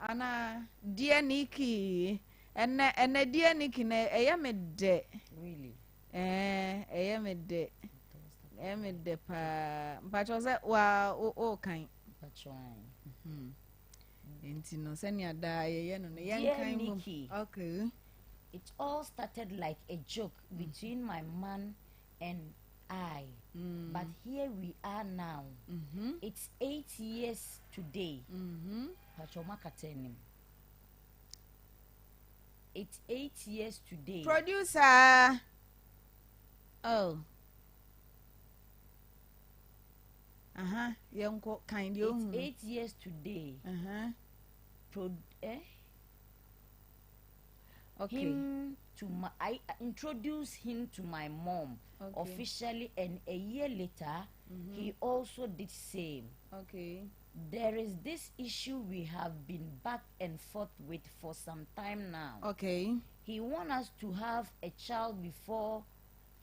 Anaa Dear Nikki, ɛnɛ ɛnɛ Dear Nikki na ɛyɛ me dɛ. Really? Ɛɛ ɛyɛ me dɛ. Ɛyɛ me dɛ paa. Mpakyɛw sɛ waa o o kan. Mpakyɛw. Hmm. Nti no sɛnea daa yɛyɛ no no yɛn Dear kan mom. Nikki. Okay. It all started like a joke between my man and I. But here we are now. It's 8 years today. Pacho makata anim. It's 8 years today. Producer. Oh. Aha, yɛnkɔ kan deɛ It's ohun. 8 years today. Pro, eh? Him to my, I introduced him to my mom officially, and a year later, he also did same. There is this issue we have been back and forth with for some time now. He wants us to have a child before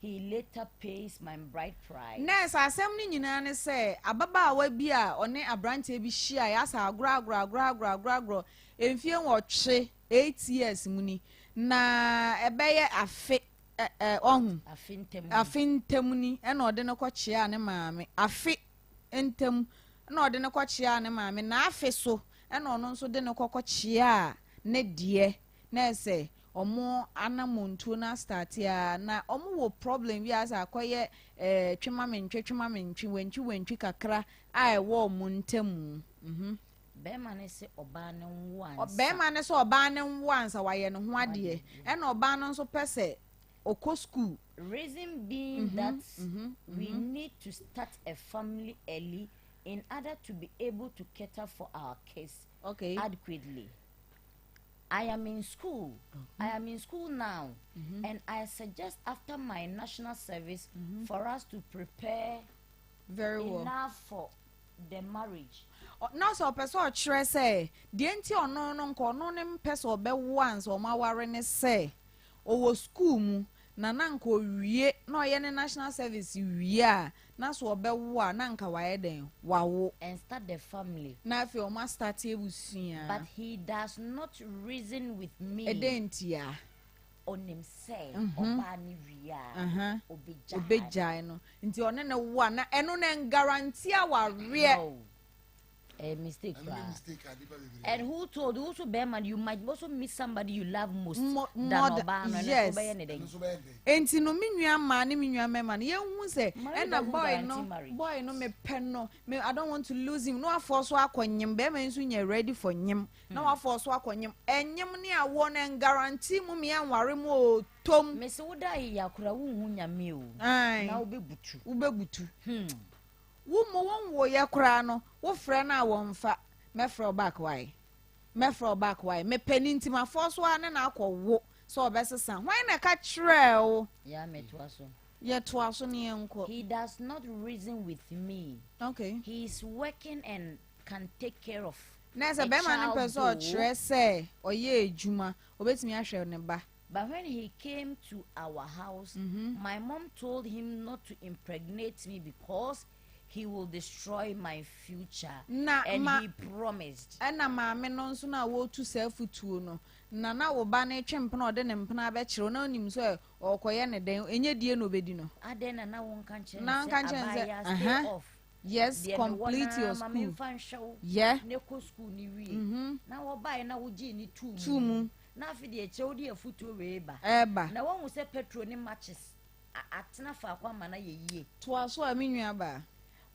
he later pays my bride price. Nurse, asɛm no nyinaa ne sɛ ababaawa bi a ɔne aberanteɛ bi hyia yɛ asa agorɔ agorɔ agorɔ agorɔ agorɔ agorɔ mfie 8, 8 years mu ni, na ɛbɛyɛ afe ɛ ɛ ɔho Afe ntam. Afe ntam ni ɛna ɔde no kɔkyea ne maame. Afe ntam ɛna ɔde no kɔkyea ne maame, na afe so ɛna ɔno nso de no kɔkɔkyea ne deɛ, na ɛsɛ ɔmo anamontuo no astart a na ɔmo wɔ problem bi a sɛ akɔyɛ twema mentwe, twema mentwe, wantwi wantwi kakra a ɛwɔ ɔmo ntamu. Bɛrima ne sɛ ɔbaa ne nwo ansa. Bɛrima ne sɛ ɔbaa ne nwo ansa wayɛ ne ho adeɛ, ɛna ɔbaa no nso pɛ sɛ ɔkɔ school. Reason being that we need to start a family early in order to be able to cater for our kids adequately. I am in school. I am in school now, and I suggest after my national service for us to prepare very well enough for the marriage. Na sɛ ɔpɛ sɛ ɔkyerɛ sɛ deɛ nti ɔno no nka ɔno ne mpɛ sɛ ɔbɛwo ansa ɔmo aware ne sɛ ɔwɔ school mu, na nka owie na ɔyɛ ne national service wie a, na so ɔbɛwo a, na nka wayɛ dɛn wawo. And start the family. Na afei ɔmo astart abusua. But he does not reason with me. Ɛdɛn ntia? Onim sɛ ɔbaa ne wie a, obegyae. Obegyae no, nti ɔne ne wo a, na ɛno na guarantee awareɛ. No. A mistake. Ɛno ne Koraa. mistake a nipa bebree. And who told you also, bɛrima, you might also meet somebody you love most than more ɔbaa no, ɛno nso wobɛyɛ ne Ɛno dɛn? nso bɛyɛ dɛn? Nti no me nua mmaa ne me nua mmarima no, yɛnhu sɛ Marriage ɛna doesn't boy guarantee no marriage. Boy no mepɛ no me, I don't want to lose him, na wafɔ so akɔ nyim. Bɛrima yi nso nyɛ ready for nyim, na wafɔ so akɔ nyim. Ɛnyim ne awoɔ no guarantee mu mea nware mu o tom. Mesi wo da yi akora wonhu Nyame o. Ae. Na wobɛbutu. Wobɛbutu. Wo mo wɔnwoyɛ koraa no, wofrɛ no a wɔmfa. Mɛfrɛ wo back, why? Mɛfrɛ wo back, why? Mepɛ ne nti mafɔ so a ne na akɔ wo sɛ ɔbɛsesa. Hwan na ɛka kyerɛɛ wo? Ya metoa so. Yɛtoa so ne yɛnkɔ. He does not reason with me. He is working and can take care of Na sɛ a bɛrima no child pɛ sɛ though. ɔkyerɛ sɛ ɔyɛ adwuma, obɛtumi ahwɛ ne ba. But when he came to our house, my mom told him not to impregnate me because he will destroy my future. Na and he promised. Ɛna maame no nso no a wɔretu saa futuo no, na wo ba no twe mpena, ɔde ne mpena abɛkyerɛ wo na onim sɛ ɔrekɔyɛ ne dɛn, ɛnyɛ die na obɛdi no. Adɛn na wonka nkyerɛ Na no nka sɛ nkyerɛ no sɛ, abaayewa, stay off. Deɛ mewɔ complete naa your ma school. memfa nhwɛ wo ne kɔ school ne wie. Na wɔbaeɛ na wogyee ne tuu Tuu mu. Na afei deɛ kyerɛ wode afutuo wei ba. Ɛɛba. Na woahu sɛ petrol ne matches atena faako ama no ayɛ yie. Toa so a, me nua baa.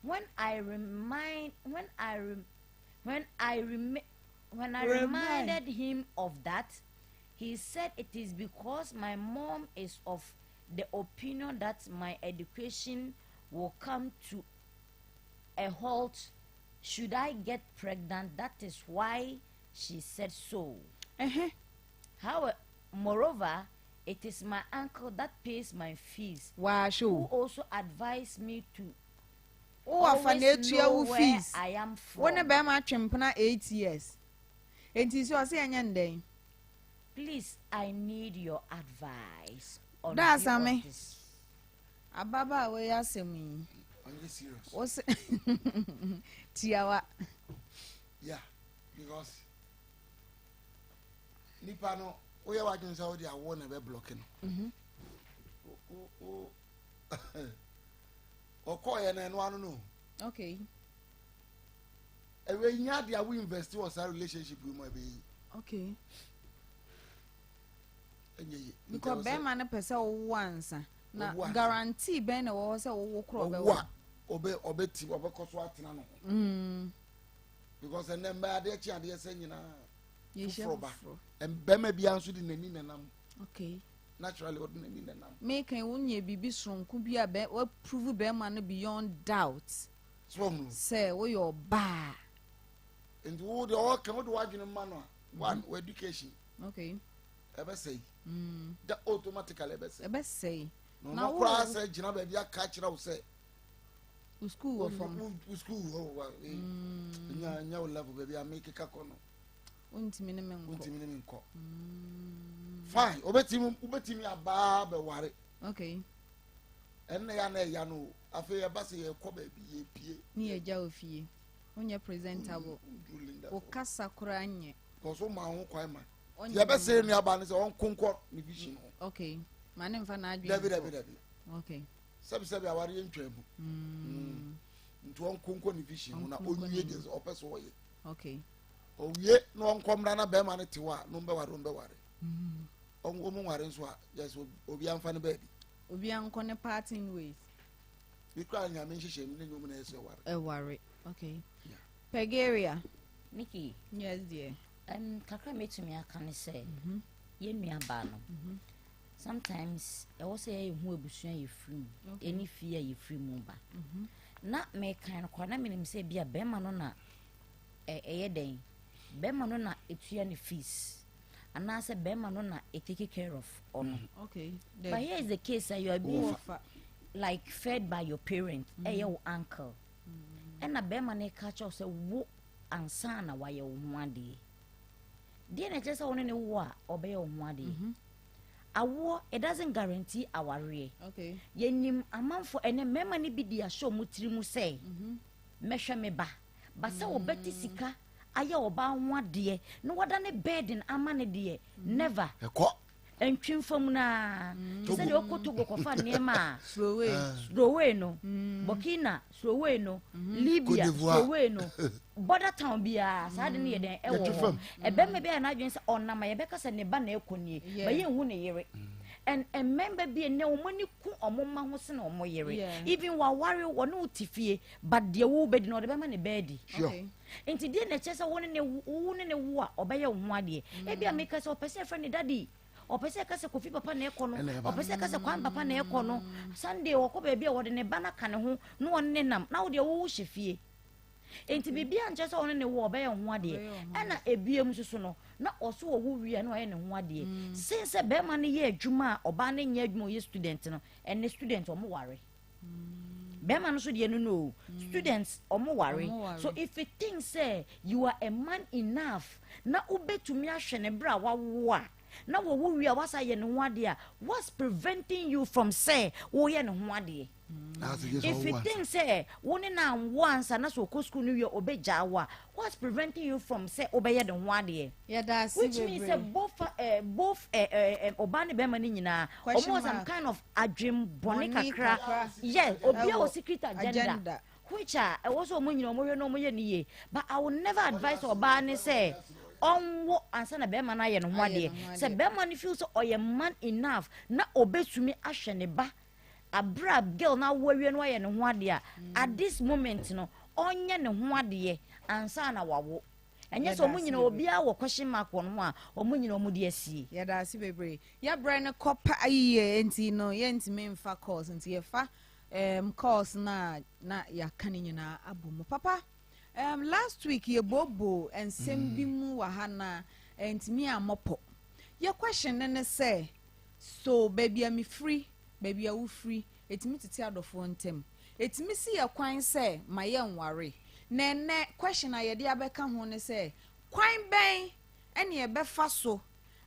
When I rem, when I rem, when I Remind. reminded him of that, he said it is because my mom is of the opinion that my education will come to a halt should I get pregnant. That is why she said so. However, moreover, it is my uncle that pays my fees Waahwɛ who o. also advised me to Wo wafa na always etua know wo where fees. I am from. Wo ne bɛrima atwe mpena 8 years. Enti sɛ ɔsɛ yɛnyɛ ndɛn? Please, I need your advice on That's view of Ame. this. Ababaawa yi asɛm yi. Ɔnyɛ serious. Wo se tiawa. Yeah, because Nipa no, woyɛ w'adwene sɛ wode awoɔ na ɛbɛ block no. Ɔkɔɔyɛ no, ɛno ano no. Ɛwɛ nya de a wo invest wɔ saa relationship yi mu a, ɛbɛyɛ yi. Ɛnyɛ yie. Because bɛrima no pɛ sɛ wowo ansa na Ɔwo ansa. Guarantee bɛn na ɛwɔ hɔ sɛ wowo korɔ ɔwo ɔbɛwo? A ɔbɛ ɔbɛti ɔbɛkɔ so atena no ho. Because ɛnɛ mbɛ adeɛ kye adeɛ sɛ nyinaa yɛhyɛ foforɔ ba. Foforɔ. Bɛrima biara nso de n'ani nenam. Naturally, ɔde n'ani nenam. Meka wonyɛ biribi soronko bi a bɛ waprove bɛrima no beyond doubt so ɔhunu sɛ woyɛ ɔbaa. Nti wo deɛ ɔka wode w'adwene ma no a, one, wɔ education ɛbɛsɛe da automatically, ɛbɛsɛe. Ɛbɛsɛe. Na Na ɔno wo- koraa sɛ gyina baabi aka kyerɛ wo sɛ wo school wɔ fam. Wo school hɔ wa nya wo level baabi a mekeka kɔ no. Wontumi ne me nkɔ. Wontumi ne me nkɔ. Fine, wobɛtumi wobɛtumi abaa bɛware. Ɛnna yɛ ana ɛya no o. Afei ɛba sɛ yɛkɔ baabi, yɛpie. Ne yɛgya wɔ fie, wonyɛ presentable. Wonduru Linda wo fo. Kasa koraa nyɛ. Because wo ma ho kwan ma Ɔnyɛ yɛbɛsɛ ne- nuabaa no sɛ ɔnko nkɔ ne vision ho. Okay, ma ne mfa n'adwene Dabi. nkɔ. Dabi, dabi. Sɛbisɛbi, aware yɛ ntwa mu. Nti ɔnko nkɔ ne vision ho na Ɔnko nkɔ ɔnwie ne- deɛ sɛ ɔpɛ sɛ ɔyɛ. Ɔwie na ɔnkɔ mmra na bɛrima no te hɔ a, na ɔmbɛware, ɔmbɛware. Ɔmo nware nso a, yɛsɛ obi amfa no baabi. Obi ankɔ ne parting ways. Bi kura Nyame nhyehyɛ mu ne nnwom na ɛsɛ ware. Ɛware, okay. Yeah. Pegaria. Nikki. Yes dear. Kakra mɛtumi aka ne sɛ yɛn nua baa no, sometimes ɛwɔ sɛ yɛyɛ hu abusua a yɛfiri mu ɛne fie a yɛfiri mu ba. Na mekan no koraa na menim sɛ bi a bɛrima no na ɛyɛ dɛn, bɛrima no na ɛtua ne fees anaasɛ bɛrima no na ɛtake care of ɔno. But here is the case that you are being Wɔfa. like fed by your parent, ɛyɛ wo uncle, ɛna bɛrima no ka kyerɛ wo sɛ wo ansa na wayɛ wo ho adeɛ. Deɛ na ɛkyerɛ sɛ wo ne ne wo a ɔbɛyɛ wo ho adeɛ? Awoɔ, it doesn't guarantee awareɛ. Yɛnim amanfo ɛnɛ mmarima no bi de ahyɛ ɔmo tiri mu sɛ mɛhwɛ me ba ba sɛ wɔbɛte sika ayɛ ɔbaa ho adeɛ na wɔda ne burden ama ne deɛ, never. Ɛkɔ. Ntwi mfam naa te sɛ deɛ ɔkɔ Togo kɔfa nneɛma a Sloway. Sloway no, Burkina sloway no, Libya Cote d'Ivoire. Sloway no, border town biara saa de no yɛ dɛn ɛwɔ Yɛtwe hɔ. fam. Ɛbɛrima bi a n'adwene sɛ ɔnam a yɛbɛka sɛ ne ba na ɛkɔ nie ba, yɛnhu ne yere and mmɛmba bi ɛnɛ wɔn ani ku wɔn mma ho sene wɔn yere. Even waware, wɔne wo te fie, but deɛ wo bɛdi no, ɔde bɛma ne bɛɛdi. Nti deɛ na ɛkyerɛ sɛ wo ne ne wo a ɔbɛyɛ wo ho adeɛ? Ebi a meka sɛ ɔpɛ sɛ ɛfrɛ ne daddy, ɔpɛ sɛ ɛka sɛ Kofi papa na ɛkɔ no. Ɛna ɛba. Ɔpɛ sɛ ɛka sɛ Kwan papa na ɛkɔ no. Sunday ɔkɔ baabi a wɔde ne ba no aka ne ho na ɔne ne nam na wodeɛ wowo hyɛ fie. Nti biribi a nkyerɛ sɛ ɔne ne wo a ɔbɛyɛ wo ho adeɛ. Ɔbɛyɛ wo ho. Ɛna ebiem nso so no na ɔso ɔwo wie a na ɔyɛ ne ho adeɛ sen sɛ bɛrima no yɛ adwuma a ɔbaa no nyɛ adwuma, ɔyɛ student no. Ɛne student ɔmo ware, bɛrima no so deɛ no no students ɔmo ware. Ɔmo ware. So if you think say you are a man enough na wobɛtumi ahwɛ ne berɛ a wawo a na wɔwo wie a wasa yɛ ne ho adeɛ a, what's preventing you from say woyɛ ne ho adeɛ? If you think say wo ne na anwo ansa na sɛ ɔkɔ school no wie a ɔbɛgyaa wo a, what's preventing you from say wobɛyɛ ne ho adeɛ? Yɛda ase Which means bebree. sɛ both ɔbaa ne bɛrima no nyinaa Question ɔmo wɔ some mark. kind of adwembɔne Bɔne kakra. kakra. Yes, obi a Ɛwɔ wɔ secret agenda, agenda. Which a ɛwɔ sɛ ɔmo nyinaa ɔmo hwɛ na ɔmo yɛ ne yie, but I will never advise ɔbaa ne sɛ ɔnwo ansa na bɛrima no ayɛ ne ho Ayɛ ne adeɛ. ho Sɛ adeɛ. bɛrima no feel sɛ ɔyɛ man enough na ɔbɛtumi ahwɛ ne ba abere a girl na awo awie no ayɛ ne ho adeɛ a, at this moment no ɔnyɛ ne ho adeɛ ansa na wawo. Ɛnyɛ sɛ Yɛda ɔmo ase nyinaa bebree. obiara wɔ question mark wɔ ne ho a ɔmo nyinaa ɔmo de asie. Yɛda ase bebree. Yɛbrɛ no kɔ pa yie nti no yɛntumi mfa calls, nti yɛfa calls na na yɛaka ne nyinaa abɔ mu. Papa, last week yɛbooboo nsɛm bi mu wɔ ha na ntumi ammɔpɔ. Yɛ question ne ne sɛ, so baabi a mefiri, baabi a wofiri, ɛtumi tete adɔfoɔ ntam, ɛtumi si yɛ kwan sɛ ma yɛnware? Na ɛnɛ question a yɛde abɛka ho ne sɛ, kwan bɛn ɛne yɛbɛfa so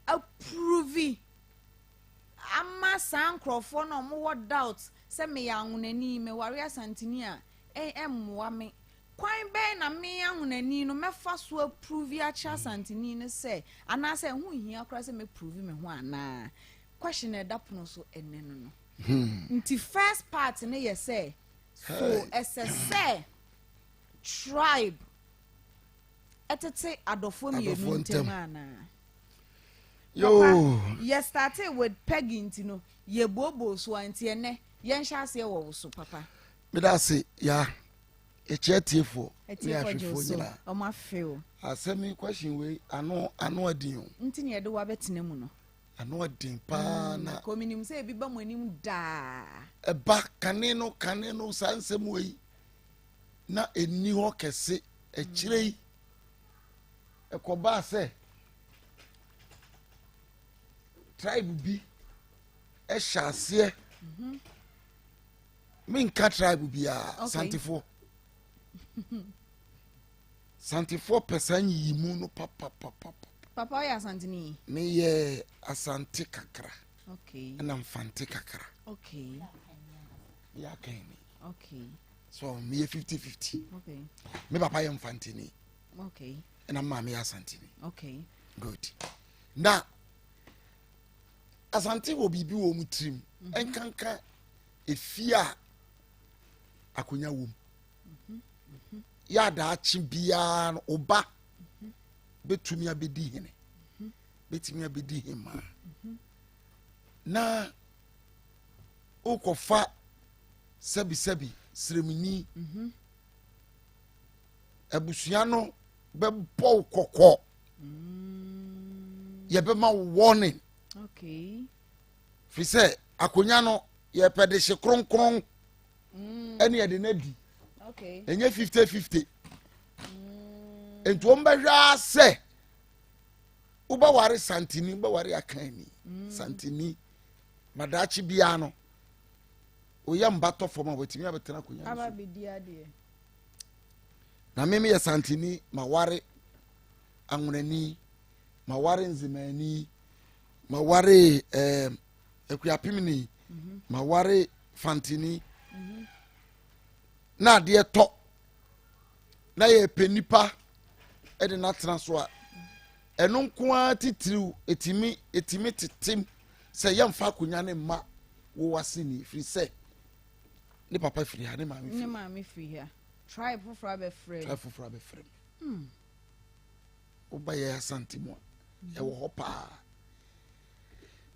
aprove ama saa nkurɔfoɔ no a wɔwɔ doubt sɛ meyɛ Anwonani, meware Asanteni a, ɛmmoa me? Kwan bɛn na me Ahonani no mɛfa so aprovi akyerɛ Asanteni no sɛ, anaasɛ ɛho nhia koraa sɛ mɛprovi me ho anaa? Question a ɛda pono so ɛnnɛ no no. Nti first part no yɛ sɛ, so ɛsɛ sɛ tribe ɛtete adɔfoɔ mmienu ntam anaa? Papa, yɛ startee with Peggy nti no, yɛbooboo so a, nti ɛnnɛ yɛnhyɛ aseɛ wɔ wo so, papa. Meda ase, ya. Yɛkyia atiefoɔ ne ahwɛfoɔ nyinaa. Ɔmo afe o. Asɛm yi question wei ano ano adin o. Nti na yɛde wo abɛtena mu no. Ano adin paa na. Kò menim sɛ ebi ba mo anim daa. Ɛba kane no kane no saa nsɛm wei na ɛnni hɔ kɛse akyire yi ɛkɔbaa sɛ tribe bi ɛhyɛ aseɛ. Mm -hmm. Menka tribe biara, okay. Santefoɔ. Santefoɔ pɛ saa nyiyimu no papapapa. Papa ɔyɛ Asanteni? Meyɛ Asante kakra. Okay. Ɛna Mfante kakra. Okay. Meyɛ Akanni. Okay. So meyɛ 50-50. Okay. Me papa yɛ Mfanteni. Okay. Ɛna maame yɛ Asanteni. Okay. Good. Na Asante wɔ biribi wɔ wɔn tirim. Mm -hmm. Nkanka efie a akonnwa wom yɛ adaakye biara no ɔba bɛtumi abɛdi hene bɛtumi abɛdi hemaa na wokɔfa sɛbisɛbi sremni abusua no bɛbɔ wo kɔkɔ mm. yɛbɛma wo warning okay. Firi sɛ akonnwa no yɛpɛ de hye kronkron mm. ɛne yɛde no adi ɛnyɛ 50-50 mm. nti wɔn bɛhwɛ ara sɛ wobɛware santini wobɛware akanni mm. santini madaakye biara no oyɛ mba tɔ fam a watumi abɛtena akonnwa no so na me meyɛ santini maware anwonani maware nzemani maware ɛɛ eh, akuapemni mhm. maware fantini mhm. na adeɛ tɔ na yɛpɛ nipa ɛde n'atena so a ɛno nko ara titiriw etimi etimi tetem sɛ yɛmfa akonnwa ne mma wo aseni firi sɛ ne papa firi ha ne maame firi ne maame firi ha tribe foforɔ abɛfrɛ tribe foforɔ abɛfrɛ mi. Hmm. Woba yɛn Asante mu a, ɛwɔ hɔ paa.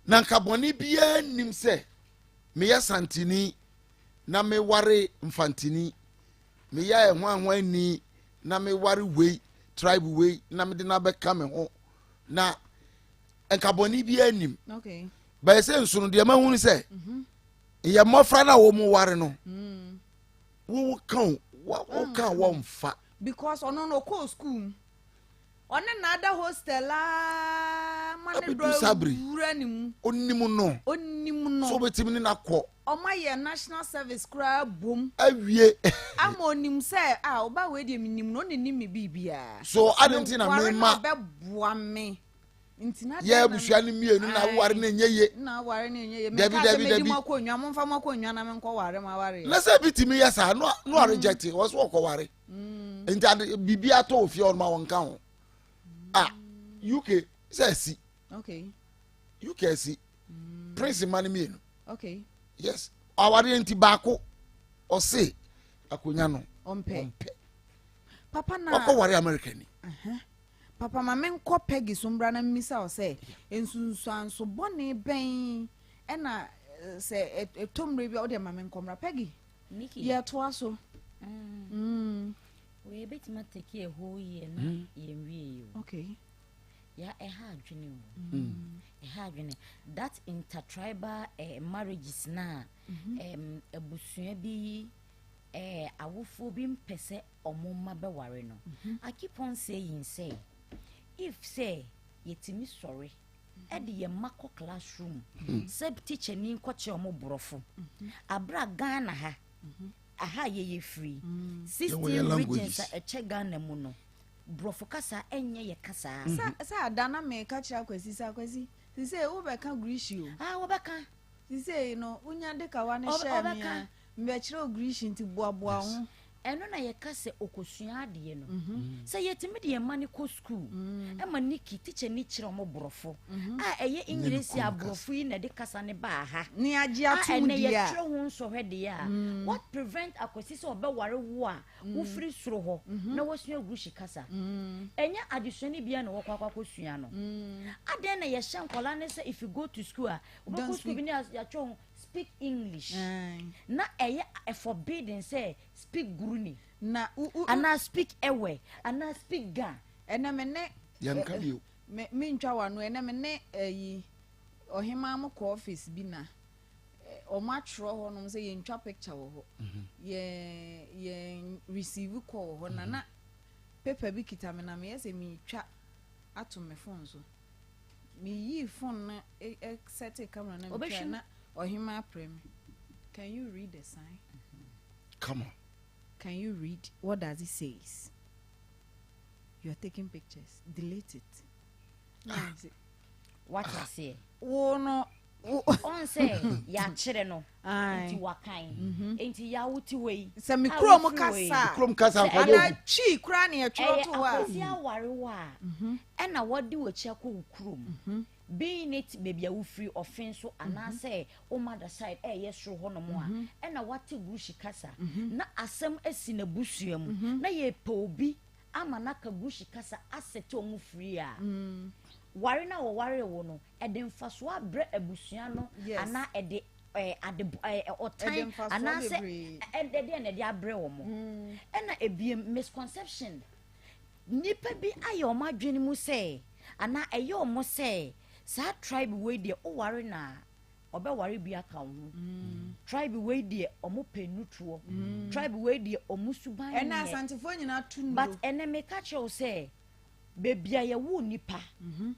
Na nka bɔne biara nnim sɛ meyɛ Santini na meware Mfantini, meyɛ ɛhwanhwanni na meware wei, tribe wei na mede no abɛka me ho. Na nka bɔne biara nnim. Okay. Bɛyɛ sɛ nsono deɛ mahunu sɛ mhm. yɛ mmɔfra no a wɔn ware no mm. woka woka wɔmfa. Because ɔno no ɔkɔɔ school mu. Ɔne na ada hostel aa ma ne dɔ awura ne mu. Onim no. Onim no. So obetumi ne no akɔ. Ɔmo ayɛ national service koraa bom. Awie. Ama onim sɛ ah ɔbaa wei deɛ menim no ɔne nim me biribiara. So adi nti na me ma. Meware na ɔbɛboa me. Nti na Yɛ abusua no mmienu na aware no nyɛ ye. Na aware no nyɛ ye. Dabi dabi dabi. Meka sɛ medi mo akonnwa momfa mo akonnwa na menkɔ ware mo awareɛ. Na sɛ bi tumi yɛ saa no no a reject wɔ so wɔkɔ ware. Mm. Nti ade biribi atɔ wɔ fie hɔ ma wɔnka ho. Ah UK sɛ asi. Okay. UK asi. Mm. Prince mma no mmienu. Okay. Yes. Awareɛ nti baako ɔse akonnwa no. Ɔmpɛ. Ɔmpɛ. Papa na. Ɔkɔ ware America ni. Uh -huh. Papa ma menkɔ Peggy so mbra na mmisa wo sɛ, nsunsuanso bɔne bɛn na sɛ ɛtɔ mmerɛ bi a wodeɛ ma menkɔ mmra. Peggy, yɛtoa so. Mm. mm. Wei bɛtumi atake a whole year na mm. yɛnwie yi o. Okay. Ya ɛha adwene o. Mm. Ɛha adwene. That intertribal eh, marriages na mm-hmm. um, abusua bi eh, awofoɔ bi mpɛ sɛ ɔmo mma bɛware no I keep on saying sɛ if sɛ yɛtumi sɔre ɛde yɛn mma kɔ classroom sɛ teacher ni nkɔkyerɛ ɔmo borɔfo abere a Ghana ha aha yɛyɛ firi 16 regions a ɛkyɛ Ghana mu no borɔfo kasa ɛnyɛ yɛ kasa. Sɛ sɛ ada na meka kyerɛ Akwasi sɛ Akwasi sisei wobɛka Grisi o. Ah wɔbɛka. Sisei no wonya de kawa no hyɛɛ me a mebɛkyerɛ wo Grisi nti boaboa ho. Ɛno na yɛka sɛ ɔkɔsua adeɛ no. Sɛ yɛtumi de yɛn mma no kɔ sukuu ma Nikki, tikyani kyerɛ wɔn Borɔfo a ɛyɛ Engiresi a Borɔfo yi na ɛde kasa no baa ha Ne agye a atom ɛnnɛ deɛ a. yɛtwerɛ ho nsɔhwɛ deɛ a, what prevent Akwasi sɛ ɔbɛware wo a wofiri soro hɔ na wasua Gurushi kasa? Ɛnyɛ adesua no biara na wɔkɔ akɔ akɔsua no. Adɛn na yɛhyɛ nkwadaa no sɛ if you go to school a, wobɛkɔ Don't sukuu bi speak. ne yɛatwerɛ ho speak English. Na ɛyɛ forbidden sɛ speak Guruni. Na wo wo. Anaa speak Ewe anaa speak Ga. Ɛnɛ me ne. Yɛn ka bio. Me me ntwa wano ɛnɛ me ne ɛyi ɔhemaa mo kɔ office bi na ɔmo atwerɛ hɔ nom sɛ yɛn twa picture wɔ hɔ yɛn yɛn receive call wɔ hɔ na na paper bi kita me na meyɛ sɛ metwa ato me phone so. Meyii phone no sɛtee camera na metwae na ɔhemaa prɛ me. Can you read the sign? Come on. Can you read? What does it says? You are taking pictures. Delete it. Ah. What I say? Wo no. Ɔn sɛ yɛakyerɛ no nti wakan mhm. nti yɛawo te hɔ yi. Sɛ me kurom kasa. Kurom kasa nkɔmɔ. Ana twi kura ne ɛtwerɛ to hɔ a. Ɛyɛ akwasi aware wɔ a mhm. ɛna wɔde w'akyi akɔ wo kurom. Mhm. Being it baabi a wofiri ɔfen so anaasɛ wo mother side ɛyɛ soro hɔnom a ɛna wate Gurushi kasa na asɛm asi n'abusua mu na yɛpɛ obi ama no aka Gurushi kasa asɛte ɔmo firi a ware no a wɔwaree wo no ɛde mfasoɔ abrɛ abusua no anaa ɛde ade ɔtan anaasɛ ɛdeɛ na ɛde abrɛ wɔn ɛna ebiem misconception nnipa bi ayɛ wɔn adwene mu sɛ anaa ɛyɛ wɔn sɛ saa tribe wei deɛ woware no a ɔbɛware bi aka wo ho tribe wei deɛ ɔmo pɛ nutoɔ tribe wei deɛ ɔmo suban nyɛ ɛnɛ asantefoɔ nyinaa tu nnuro but ɛnɛ meka kyerɛ wo sɛ Baabi a yɛwoo nnipa,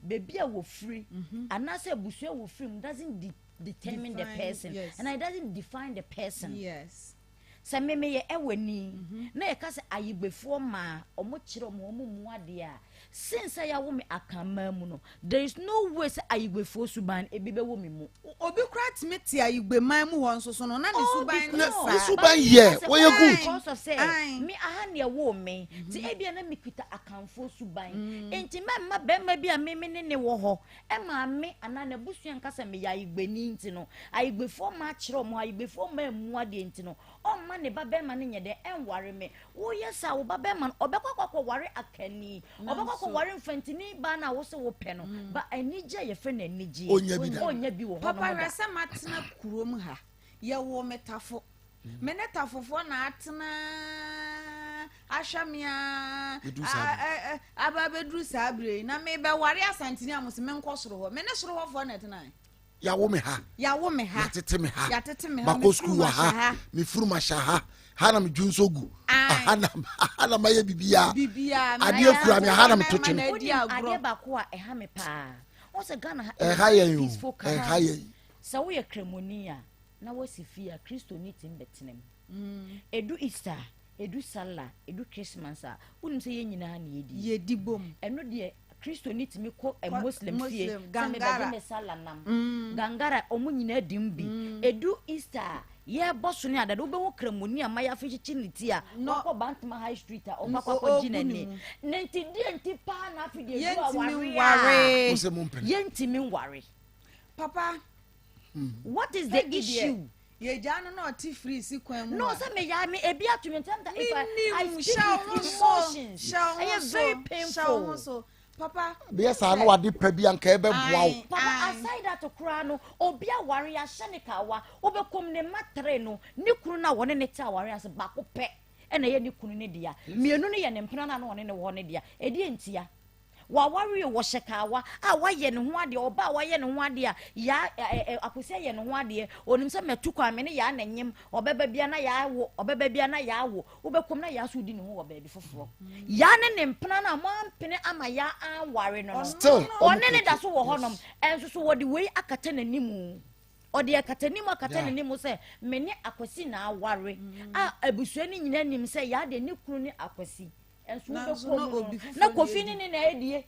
baabi a wɔfiri, anaasɛ abusua a wɔfiri mu doesn't de determine the person, yes. and it doesn't define the person. Yes. Sɛ me meyɛ ɛwani na yɛka sɛ ayigbefoɔ maa wɔn kyerɛ wɔn wɔn mu adeɛ a, since sɛ yɛawo me akanman mu no, there is no way sɛ ayigbefoɔ suban ebi bɛwɔ me mu. Obi koraa tumi te Ayigbeman mu hɔ nso so no, na ne suban nyɛ saa. Ne suban yɛ, wɔyɛ good. Because of sɛ, me aha na ɛwoo me, nti ebia na mekuta Akanfoɔ suban. Nti mɛmma barima bi a me me ne ne wɔ hɔ, ɛmaa me anaa n'abusua nka sɛ meyɛ Ayigbeni nti no, Ayigbefoɔ mma akyerɛ wɔn, Ayigbefoɔ mma ammu adeɛ nti no, ɔmma ne ba barima no nyɛ dɛn, ɛnware me. Woyɛ saa a, wo ba bɛrima no, ɔbɛkɔ akɔ akɔware akanni, ɔbɛkɔ akɔware mfantini baa no a wose wopɛ no. Mm. Ba anigye a yɛfrɛ no anigyeɛ, ɔnnya bi da. Ɔnnya bi wɔ hɔ Papa nom hwɛ da. sɛ matena kurom ha, yɛwoo me tafo. Mm. Me ne tafofoɔ na atena ahwɛ me a aba abɛduru saa berɛ yi na mebɛware asantene a mo se menkɔ soro hɔ. Me ne soro hɔfoɔ na ɛtenae. Yɛawo me ha. Yɛawo me ha. Yɛatete me ha. Yɛatete me ha. Makɔ sukuu wɔ ha. Mefuru mahyɛ ha. Ha na medwu nso gu. Aha na aha na mayɛ biribiara. Biribiara. Adeɛ kura me aha na meto twene. Wonim adeɛ baako a ɛha me paa. Wɔn sɛ Ghana ha ɛha yɛn o. Ɛha yɛn. Sɛ woyɛ kramoni a na woasi fie a Kristoni tim bɛtena mu. Edu Easter Edu Sallah, edu Christmas a, wonim sɛ yɛn nyinaa na yɛdi. Yɛdi bom. Ɛno deɛ Kristoni tumi kɔ eh, Muslim fie sɛ Gangara. mebɛgye me Sallah nam. Mm. Gangara, wɔn nyinaa di mu bi. Mm. Edu Easter a, yɛrebɔ so ne adada, wobɛhu Kramoni a mayafe kyekye ne ti a, wakɔ Bantama High Street a, ɔkɔ akɔ akɔgye n'ani. Ne nti deɛ nti paa na afei deɛ edu Yɛntumi aware a, nware. Mo sɛ mompene. yɛntumi nware. Papa. What is the Peggy deɛ, issue? Yɛgyaa no na ɔte firi si kwan mu No, a. sɛ meyaa me ebi ato me ntam if I, I Menim, speak hyɛ wo with ho so, emotions. hyɛ wo ho Ɛyɛ so, very hyɛ wo ho painful. so. Papa, Bɛyɛ saa na wade pa bi anka ɛbɛboa wo. Ae, Papa, ae. aside that koraa no, obi aware yɛahyɛ ne kawa, wobɛkɔm ne mma tere no, ne kunu no a wɔne ne te aware ase baako pɛ ɛna ɛyɛ ne kunu ne dea. Mmienu no yɛ ne mpena no a na ɔne ne wɔ hɔ ne dea. Ɛdeɛ ntia? Waware o, wɔhyɛ kawa a wayɛ ne ho adeɛ, ɔbaa a wayɛ ne ho adeɛ a, yaa ɛ ɛ Akwasi ayɛ ne ho adeɛ, onim sɛ matu kwan, me ne yaa na nyem, ɔbɛba bia na yaa awo, ɔbɛba bia na yaa awo, wobɛkɔm na yaa so redi ne ho wɔ baabi foforɔ. Yaa ne ne mpena no a moampene ama yaa anware no no, Still, ɔmo ɔne ne da keke. so wɔ hɔnom, ɛnso so wɔde wei akata n'anim. Ɔde akatanim akata n'anim sɛ me ne Akwasi na aware, a abusua no nyinaa nim sɛ yaa deɛ ne kunu ne Akwasi. Nso wobɛkɔ mu no na Kofi ne ne na adie.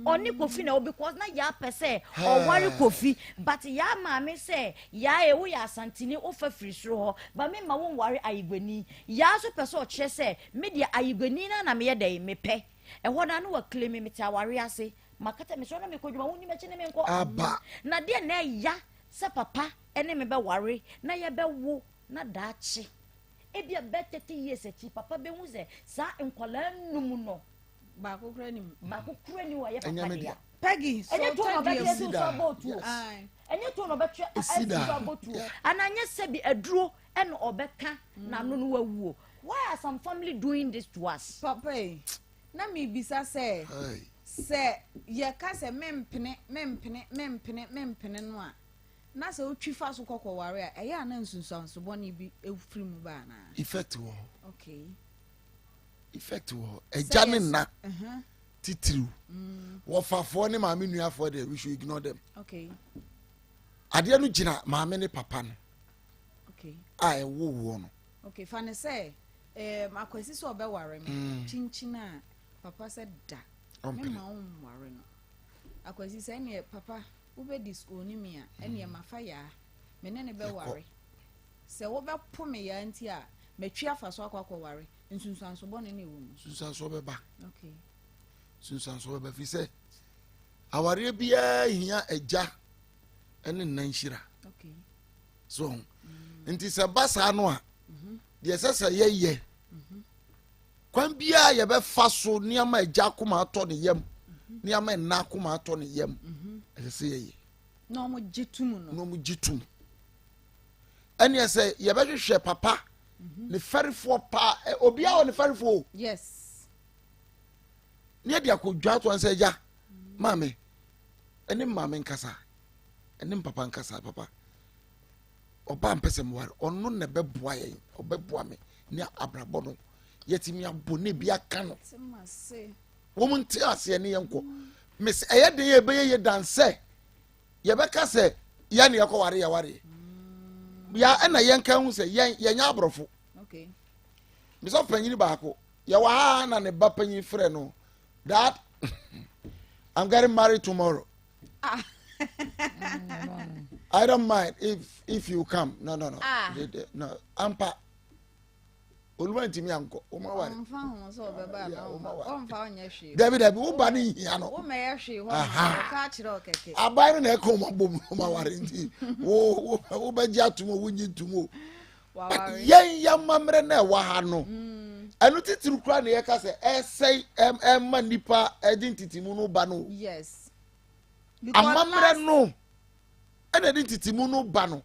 Ɔne Kofi na ɛwɔ because na Yaa pɛ sɛ ɔware Kofi but Yaa maame sɛ Yaa e woyɛ Asanteni wofa firi soro hɔ but me mma wo nware Ayiguani. Yaa nso pɛ sɛ ɔkyerɛ sɛ me deɛ Ayiguani no ara na meyɛ dɛn mepɛ. Ɛhɔ no ara na wa claim me mete awareɛ ase makata mesɔre na mekɔ adwuma wonni m'akyi ne me nkɔ. Aba. Na deɛ na ɛya sɛ papa ne me bɛware na yɛbɛwo na daakye ebia bɛ 30 years akyi papa bɛhu sɛ saa nkwadaa num no Baako kura ni mu. Baako kura ni wɔ yɛ papa dea. Peggy sɛ ɔtɔ deɛ mu. Ɛnyɛ tuo na ɔbɛtwe asi so abɔ tuo. Ɛnyɛ tuo na ɔbɛtwe asi so abɔ tuo. Ana nyɛ sɛbi aduro ɛna ɔbɛka n'ano no wawuo. Why are some family doing this to us? Papa yi, na mebisa sɛ, sɛ yɛka sɛ mempene, mempene, mempene, mempene no a, na sɛ wotwi fa so kɔ kɔware a, ɛyɛ a na nsunsuanso bɔne bi firi mu ba anaa? Effect wɔ hɔ. Okay. Effect wɔ hɔ. Agya ne nna titiriw. Mm. Wɔfafoɔ ne maame nuafoɔ deɛ we should ignore them. Okay. Adeɛ no gyina maame ne papa no. Okay. A ɛwo woɔ no. Okay, fa ne sɛ um, akwasi sɛ ɔbɛware me mm. kyinkyin a papa sɛ da me ma wo nware no akwasi sɛ ɛneɛ papa wobɛdi sukuu ne me a ɛneɛ mm. mafa yaa me ne ne bɛware Sɛ wobɛpo me yaa nti a, matwi afa so akɔ akɔware. Nsunsuanso bɔne na ɛwɔ mu. Nsunsuansoɔ bɛba. Okay. Nsunsuansoɔ bɛba fi sɛ awareɛ biara hia agya ne nna nhyira. Okay. So mm. nti sɛ ba saa no a mm-hmm. deɛ ɛsɛ sɛ yɛyɛ mm-hmm. kwan biara yɛbɛfa so nneɛma agya akoma atɔ ne yam mm-hmm. nneɛma nna akoma atɔ ne yam ɛsɛ sɛ yɛyɛ. Na wɔn gye tum no. Na wɔn gye tum. Ɛneɛ sɛ yɛbɛhwehwɛ papa mhm. ne fɛrefoɔ paa obiara wɔ ne fɛrefoɔ o. Yes. Ne yɛde akɔdwa ato ansɛ agya maame ɛne maame nkasa ɛne papa nkasa papa ɔbaa mpɛ sɛ meware ɔno na ɛbɛboa yɛn ɔbɛboa me ne abrabɔ no yɛtumi abɔ ne bi aka no wɔn nte aseɛ ne yɛn kɔ mesi ɛyɛ den yɛ ɛbɛyɛ yɛ dan sɛ. Yɛbɛka sɛ yɛn na yɛkɔware yɛwareɛ ya ɛna yɛnka ho sɛ yɛn yɛnyɛ aborɔfo. Mesɔfo panyin baako yɛwɔ ha na ne ba panyin frɛ no dad I'm getting married tomorrow. Ah. I don't mind if if you come. No, no, no. Ah. No, ampa. Oluma ntumi ankɔ. Wɔn aware. Ɔnfa ho sɛ ɔbɛba ana ɔmfa ɔmfa ɔnyɛ hwee. Dabi dabi wo ba ne nhia no. Wo mɛyɛ hwee hɔ ma ɔka akyerɛ ɔkɛkɛ. Aban no na ɛka wɔn abom wɔn aware nti wo wo wo bɛgye atum o wonyi ntum o. Yɛn yɛn amammerɛ na ɛwɔ ha no. Mm. Ɛno titiri kura na yɛka sɛ ɛsɛe ɛma nipa ɛde ntitimu no ba no. Yes. Amammerɛ no. ɛna ɛde ntitimu no ba no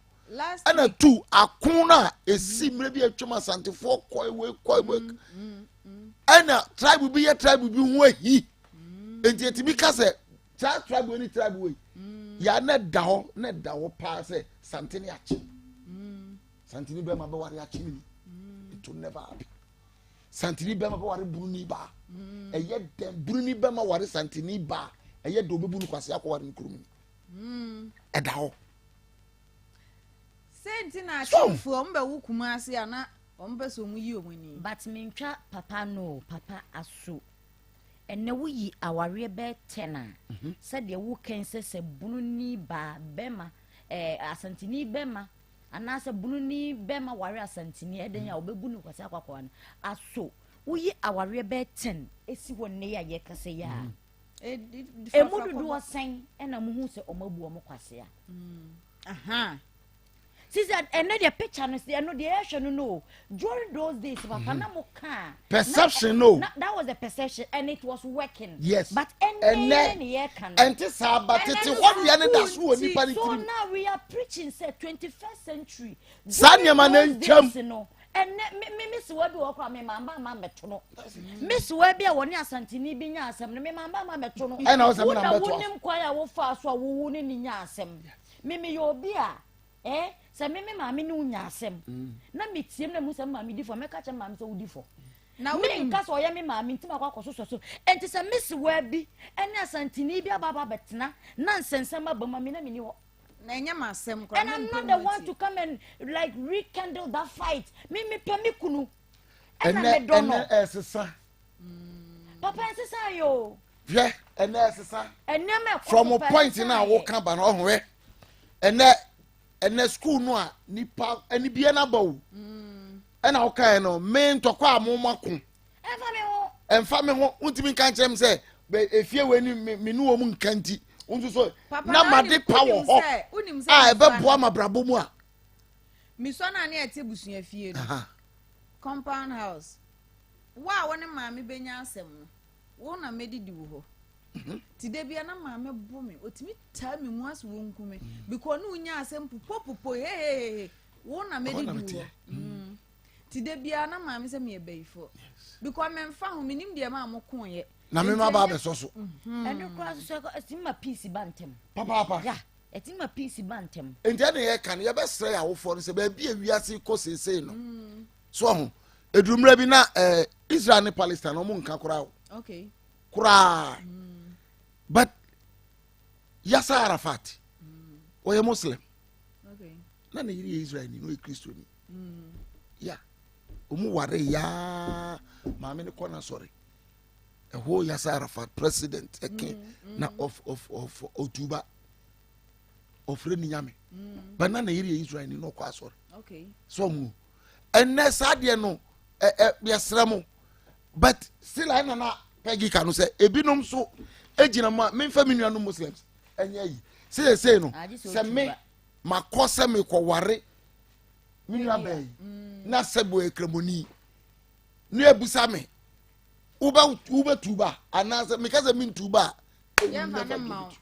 ɛna tu ako no a ɛsi mmerɛ bi atwam asantefoɔ kɔ ewe kɔ ewe mm, mm, mm. ɛna tribe bi yɛ tribe bi ho ahi nti ɛtumi ka sɛ saa tribe wei ne tribe wei yà na ɛda hɔ na ɛda hɔ paa sɛ sante ne akye santene bɛrima bɛware akye ne it will never happen santene bɛrima bɛware buruni baa ɛyɛ dɛn buruni bɛrima ware santene baa ɛyɛ dɛn obebu no kwasi akɔware ne kurom ni. Mm. Ɛda hɔ. Sɛ nti na akyemfoɔ wɔn bɛwo Kumasi a na wɔn pɛ sɛ wɔn yi wɔn ani. But mentwa papa no o, papa aso. Ɛnɛ woyi awareɛ bɛyɛ ten a, mhm. sɛdeɛ wokɛn sɛ sɛ bununi baa bɛma ɛɛ eh, asantini bɛma anaasɛ bununi bɛma ware asantini ɛdɛn a ɔbɛbu no kwasi akwakoa no aso woyi awareɛ bɛyɛ ten esi hɔ nnɛ yi a yɛkasa yi a. Mhm. Emu dodoɔ sɛn na muhu sɛ wɔn abu wɔn kwasea? Mm. Sisi ɛnɛ deɛ picture no ɛno deɛ yɛhwɛ no no during those days papa mm-hmm. na mo kaa. Perception no. Na, that was the perception and it was working. Yes. But ɛnɛ ne yɛ ka no. Ɛnte saa ba tete hɔ deɛ ne da so wɔ nipa ne tirim. So now we are preaching sɛ 21st century. Saa nneɛma no ntwam. Ɛnɛ me me me sewa bi wɔ hɔ koraa me maa mba ama mmɛto no. Me sewa bi a wɔne Asanteni bi nya asɛm no me maa mba ama mmɛto no. Ɛna ɔsɛ me na Wo na mbɛto wonim kwan a wofaa so a wowo ne ne nya asɛm. Me meyɛ obi a eh sɛ me me maame ne wo nya asɛm mm. na metie mu na mehu sɛ me maame di fɔ mɛka kyerɛ me maame sɛ wodi fɔ. Na wonim menka sɛ ɔyɛ me maame nti makɔ akɔsosɔ so. Ɛnti sɛ me sewa bi ne Asanteni bi aba aba abɛtena na nsɛnsɛm aba mu a me na menni hɔ. Na ɛnyɛ m'asɛm koraa. And I'm not the one to come and like rekindle that fight. Me me pɛ me kunu. Ɛna me dɔ no. Ɛnɛ ɛsesa. Papa ɛnsesa yɛ o. Hwɛ ɛnɛ ɛsesa. Nneɛma ɛkɔ From so paa point ɛnsesa na yɛ. woka ba no ɔho hwɛ. Ɛnɛ ɛnɛ school no a nipa ɛni bia na ba o. Ɛna wokae no me ntɔkwa a mo ma ko. Ɛnfa me ho. Ɛnfa me ho wontumi nka nkyerɛ me sɛ bɛ efie wei ni me me ne wɔn nka nti nso so Papa, na na ma de wonim- pa wɔ wonim hɔ sɛ- wonim sɛ a mesua ɛbɛboa no- ma brabɔ mu a. Mesua no a ne yɛte abusua fie no. Aha. Compound house. Wo a wo ne maame bɛnya asɛm no, wo na mɛdidi wo hɔ. Nti da bia na maame bo me, ɔtumi taa me mu ase wɔnku me. Because ne wonya asɛm pupopupo hehehehe, wo na Ɛhɔ na mɛdidi wo meteɛ. hɔ. Nti da bia na maame sɛ meyɛ bayifoɔ. Because memfa ho, menim deɛ maa mokoeɛ. Na me ma ba abɛsɔ so. Ɛno koraa nso so ɛtumi ma peace ba ntɛm. Papaapa. Ya, ɛtumi ma peace ba ntɛm. Nti ɛna yɛka no yɛbɛsrɛ yɛ awofoɔ no sɛ baabi a wiase kɔ seesei no. So ɔho eduru mmerɛ bi na Israel ne Palestine ɔmo nka koraa o. Okay. Koraa. But Yasser Arafat ɔyɛ Muslim. Okay. Na ne yere yɛ Israel ni na ɔyɛ Kristoni. Ya ɔmo ware yaa maame ne kɔ n'asɔre. Ɛhɔ Yasser Arafat president ɛke na of of of otuba ɔfrɛ ne nyame. But na ne yere yɛ Israel ni na ɔkɔ asɔre. Okay. So ɔmo ɛnɛ saa deɛ no ɛ ɛ yɛsrɛ mo but still ɛna na Peggy ka no sɛ ebinom so egyina mu a memfa me nuanom Muslims ɛnyɛ yi seesei no Agye sɛ sɛ otu me ba. makɔ sɛ mekɔware me nua bɛn yi na sɛ bɔ ekramoni ne ebusa me wobɛ wobɛtu ba anaasɛ meka sɛ mentu ba a Yɛmfa ne mma wo.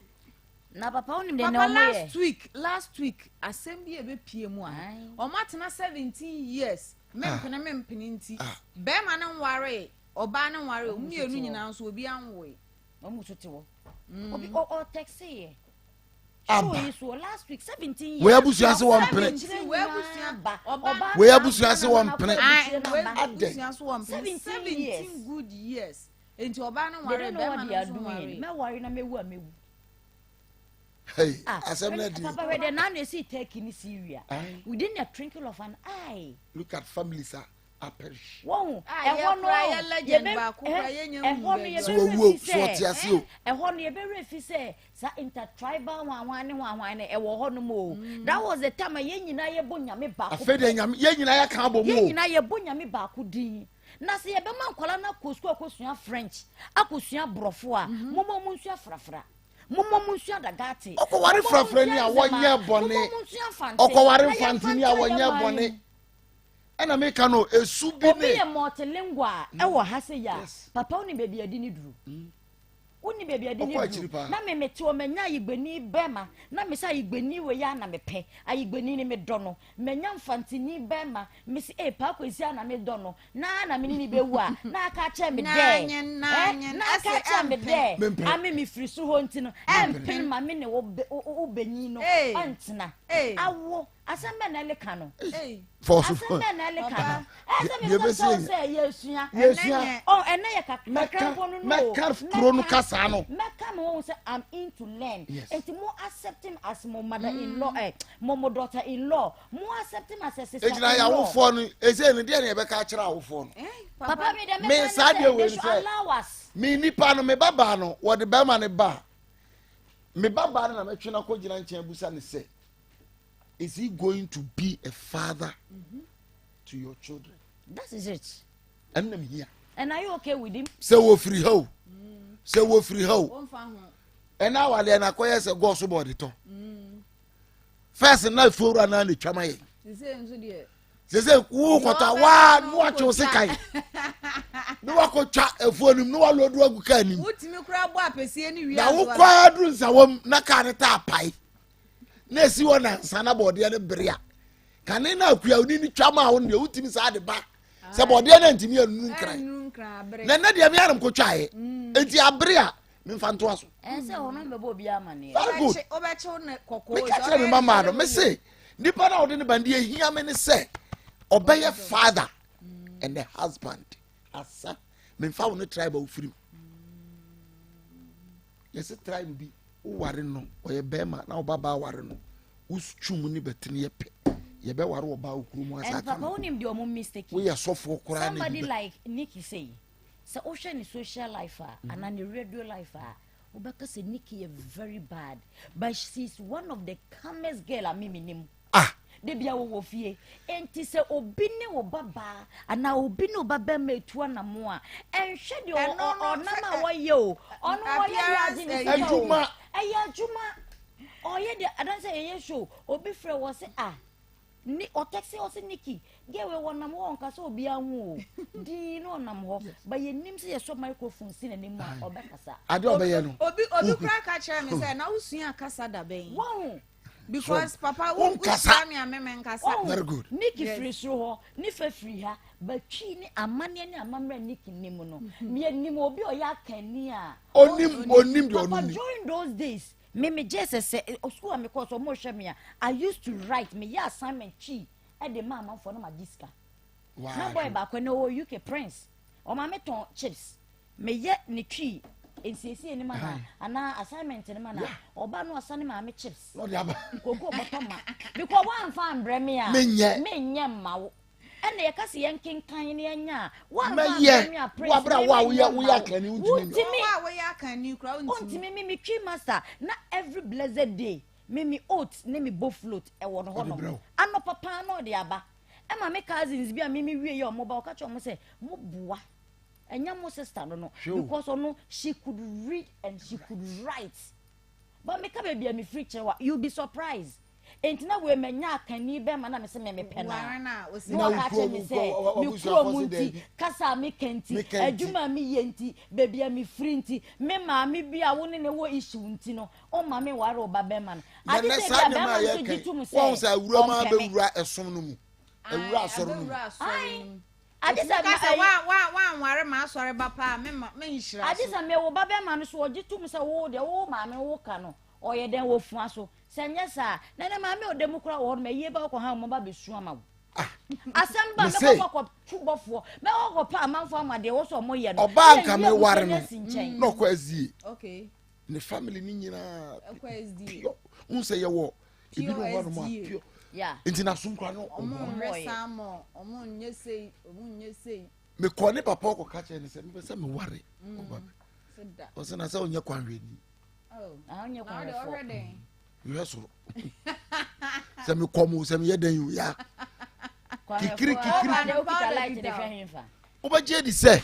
Na papa wonim deɛ Papa na ɔmo yɛ. last week asɛm bi a ɛbɛpie mu a Aye. ɔmo atena 17 years mempene mempene nti Ah. bɛrima no nware ɔbaa no nware ɔmo Ɔmo nso mmienu te hɔ. nyinaa nso obi anwoe. Ɔmo nso te hɔ. Obi ɔ ɔ texi yɛ. Aba. Show yi so last week 17 years. Wei abusua se wɔn mpene. 17 wei abusua ba. ɔbaa Ɔbaa Wei na abusua se na wɔn na mpene. akɔ Aye, abusua wei na ba. Adɛn? abusua so wɔn mpene 17 17 years. good years nti ɔbaa no They nware don't know bɛrima what no they are nso doing. nware. Mɛware na mɛwu a mɛwu. Hey, Ah, asɛm no adi. Papa hwɛ deɛ n'ano esi Turkey ne Syria. Aye. Within a twinkle of an eye. Look at families a a perish. Wɔn Ah, ɛhɔ yɛ no koraa yɛ legend yɛbɛ- baako koraa yɛnya ɛhɔ nhu no baabi. So yɛbɛwerɛ owuo, fi so sɛ- ɔte ase o. ɛhɔ no yɛbɛwerɛ fi sɛ saa intertribal hwanhwan ne hwanhwan no ɛwɔ hɔ nom o. That was the time a yɛn nyinaa yɛbɔ nyame baako Afei deɛ nyame yɛn nyinaa yɛka abɔ mu yɛn o. nyinaa yɛbɔ nyame baako din na sɛ yɛbɛma nkwadaa no akɔ sukuu akɔsua French akɔsua borɔfo a momma mo nsua frafra momma mo nsua dagate Ɔkɔware Momma mo frafrani a nsua nzema. wɔnyɛ bɔne. Momma mo nsua fante. Ɔkɔware Na yɛmfa mfanteni a nkyerɛ wɔnyɛ yɛn man bɔne. mu. Ɛna meka no esu bi Obi ne. yɛ multilingual ɛwɔ ha sɛ yɛ a Yes. papa wo ni baabi adi ne duru wo ni baabi adi ne Ɔkɔ akyiri duru paa. na me mete hɔ manya ayigbani bɛrima na me sɛ ayigbani wei a na mepɛ ayigbani ni medɔ no manya mfantini bɛrima me sɛ ee paako esi a na medɔ no na na me ne ne bɛwu a na aka akyerɛ me dɛ Nanyen, nanyen, na aka ɛsɛ akyerɛ me dɛ Mempɛ. ame me firi soro hɔ nti no Ɛmpene. ɛmpene ma me ne wo bɛ- wo wo banyin no Ee. ɛntena Ee. awo asɛm bɛn na ɛleka no Ei, Fɔso. asɛm bɛn na ɛleka Papa. no ɛsɛ mi Deɛ sɛ bɛsi sɛ yɛ- sɛ yɛsua Yɛsua. Ɛnɛ ɔ ɛnɛ yɛ kakra Mɛka mpo no no o. mɛka kuro no kasa no. mɛka mi wɔn sɛ i'm in to learn Yes. nti mo accept him as mo mother in law ɛ mo mo daughter in law mo accept him as a sister in law. Egyina yɛ awofoɔ no ese no deɛ na yɛbɛka akyerɛ awofoɔ no. eh, papa mi dɛ Me mɛka saa ne deɛ sɛ wei they ni should sɛ- allow us. Me nipa no me ba baa no wɔde bɛrima ne ba. Me ba baa no na mɛtwe no akɔ gyina nkyɛn abusa ne sɛ is he going to be a father to your children? that is it Ɛno na mehia. and are you okay with him. Sɛ wɔfiri ha o sɛ wɔfiri ha o Wɔmfa ho. ɛna awadeɛ no akɔyɛ sɛ gɔɔ so bɔɔde tɔ. First na efuowura naa na etwa ma yɛ. Sisei nso deɛ. Sese wo kɔtɔ waa ne wakye wo sekan ne wakɔtwa efuo nim ne walodu agu kaa nim. Wotumi koraa bɔ apɛsie ne wie Na aso wokɔ a- aduru nsawam na kaa ne taa pae na esi hɔ nansa na bɔɔdeɛ no bere a kane na akuawni ni twa ma wo no deɛ wotumi saa de ba sɛ bɔɔdeɛ no antumi anunu nkran Ɛnnuru nkran abere. na ɛnɛ deɛ me anam kɔtwaeɛ enti abere a memfa ntoa so. Ɛsɛ hɔ no bɛbɔ obi amaneɛ. Very good. Wobɛkyew ne kɔkɔɔ. Meka kyerɛ me mama no mese nipa no a wode ne ba no deɛ ehia me ne sɛ ɔbɛyɛ father and a husband asa memfa wo ne tribe a wofiri mu yɛsɛ tribe bi woware no ɔyɛ bɛrima na wo babaa ware no wotwu mu ne bɛtene yɛ pɛ yɛbɛware ɔbaa wo kurom asa And aka papa no wonim deɛ ɔmo mistake. Woyɛ sɔfoɔ koraa na Somebody bi bɛ like Nikki say. Sɛ wohwɛ ne social life a anaa ne radio life a, wobɛka sɛ Nikki yɛ very bad but she is one of the calmest girl a me menim. Ah. Da bia wɔwɔ fie. Enti sɛ obi ne wo ba baa anaa obi ne wo ba bɛrima etu anamo a, ɛnhwɛ deɛ ɔnam a wɔyɛ o. Ɔno wɔyɛ deɛ agye ne sika o. Ɛyɛ adwuma. Ɔyɛ deɛ adanse yɛyɛ show obi frɛ wɔ se ah. Ni ɔtɛksi ɔsi Nikki girl wei wɔnam hɔ ɔnka sɛ obiara ho o dii na ɔnam hɔ ba yɛnim sɛ yɛsɔ microphone si n'anim a ɔbɛkasa. Ade ɔbɛyɛ no. Obi obi kura ka kyerɛ me sɛ na wosua kasa da bɛn. Wɔn. Because papa wo wohyia me a me me nkasa. Very good. Nikki firi soro hɔ ne fɛ firi ha batwi ne amanneɛ ne amammerɛ Nikki nim no yɛnim obi a ɔyɛ akanni a. Onim onim deɛ ɔno Papa nim. during those days Me me gye sɛ sɛ school a me kɔ so ɔmo hwɛ me a I used to write me yɛ assignment twi ɛde ma amanfoɔ na ma gye sika. Na boy baako ɛna ɔwɔ UK Prince ɔma me tɔn chips me yɛ ne twi nsiesie ne ma na anaa assignment ne ma na ɔba no ɔsa ne maame chips koko bɔtɔ ma because wanfa ambrɛ me a menyɛ mma wo. Ɛna yɛka sɛ yɛnkenkan na yɛnyɛ a, woamfa Mɛyɛ ammrɛ me a wo Prince, abere a me wo a menyɛ woyɛ mma woyɛ wo. akanni wontumi nyɛ. Wontumi. Wo a woyɛ akanni koraa wontumi. Wontumi me me twi master na every blessed day me me oats ne me boflot ɛwɔ no Ɔde hɔnom. brɛ wo. Anɔpa paa na ɔde aba. Ɛma me cousins bi a me me wie yɛ ɔmo ba ɔka kyerɛ ɔmo sɛ mo boa. Ɛnyɛ mo sister no no Hwɛ o. because ɔno she could read and she could write. But meka baabi a mefiri kyerɛ wo a you be surprised. Enti na wei manya akanni bɛrima na mese me mepɛ no a, na waka akyerɛ me sɛ me kuro mu nti, kasa a meka nti, adwuma a meyɛ nti, baabi a mefiri nti, me maame bi a wo ne ne wɔ issue nti no, womma menware wo ba bɛrima no. Agye sɛ ebia bɛrima no nso gye tom sɛ ɔmpɛ me. Ae, agye sɛ ma ɛyi. Wanware m'asɔre ba paa a, menhyira so. Agye sɛ me wo ba bɛrima no so ɔgye tom sɛ wo deɛ wo maame wo ka no, ɔyɛ dɛn wɔ fua so. Sɛ ɛnyɛ saa a, na ɛnɛ maame a ɔda mu koraa wɔ hɔ nom, ayie ba wokɔ ha wɔn ba bɛsu ama wo. Ah, Asɛm ba mese- mɛkɔ kɔ tu bɔfoɔ, mɛkɔ kɔ pa amanfoɔ ama deɛ ɛwɔ sɛ wɔn yɛ no. Ɔbaa Na nka yɛyi meware abusua no. asi nkyɛn. na ɔkɔ SDA Okay. ne family ne nyinaa Ɛkɔ SDA. pure n sɛ yɛwɔ Pure ebinom hɔ nom a SDA. pure Yeah. nti n'asom koraa no Ɔmo ɔmo nwe Ɔmo yɛ. salmon, ɔmo nyɛ sei, ɔmo nyɛ sei. mekɔ ne papa ɔkɔka kyerɛ ne sɛ mepɛ sɛ meware ɔba bi Sɛ da. ɔsɛ na sɛ ɔnyɛ kwanhwɛni Oh. Na wonyɛ Na wode kwanhwɛfoɔ. ɔhwɛ dɛn? mehwɛ soro sɛ mekɔ mu sɛ meyɛ dɛn o ya Kikiri, Kwanhwɛfoɔ, kikiri. ɔba deɛ wokita Powder light de kita hwɛ o. hemfa. wobɛgye adi sɛ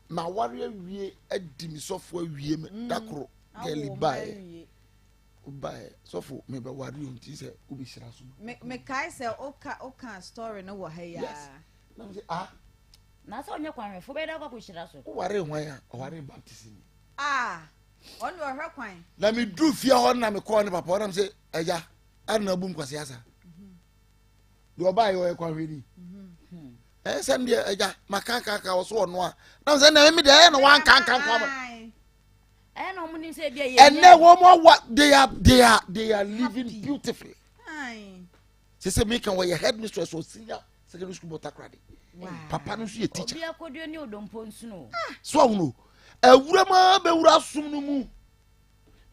maware awie adi me sɔfo awie me da koro gɛli Awo baeɛ mma wobaeɛ sɔfo mebɛware o nti sɛ wobɛhyira so Me mekae sɛ woka woka story no wɔ ha yi Yes. a. na mesɛ ah Na sɛ ɔnyɛ kwanhwɛfoɔ bɛyɛ dɛ akɔ akɔhyira so. wowaree hwan a ɔwaree baptist ni Ah, ɔno deɛ ɔhwɛ kwan. Na meduru fie hɔ na mekɔɔ ne papa hɔ na mesɛ agya ade na abu nkwasi asa deɛ ɔbaa yɛ ɔyɛ kwanhwɛni ɛyɛ sɛm deɛ agya makankaka wɔ so ɔno a na mesɛ na ɛmi deɛ ɛyɛ na wankankanka ma ɛyɛ na ɔmo nim sɛ ebi a yɛ ɛnɛ wɔn awa they are they are they are living beautifully sɛ sɛ meka wɔyɛ headmistress wɔ senior secondary school bɔ takoradi papa no nso yɛ teacher obi akodio ne odompo nsuno ah, so ahono awura mu abɛwura som no mu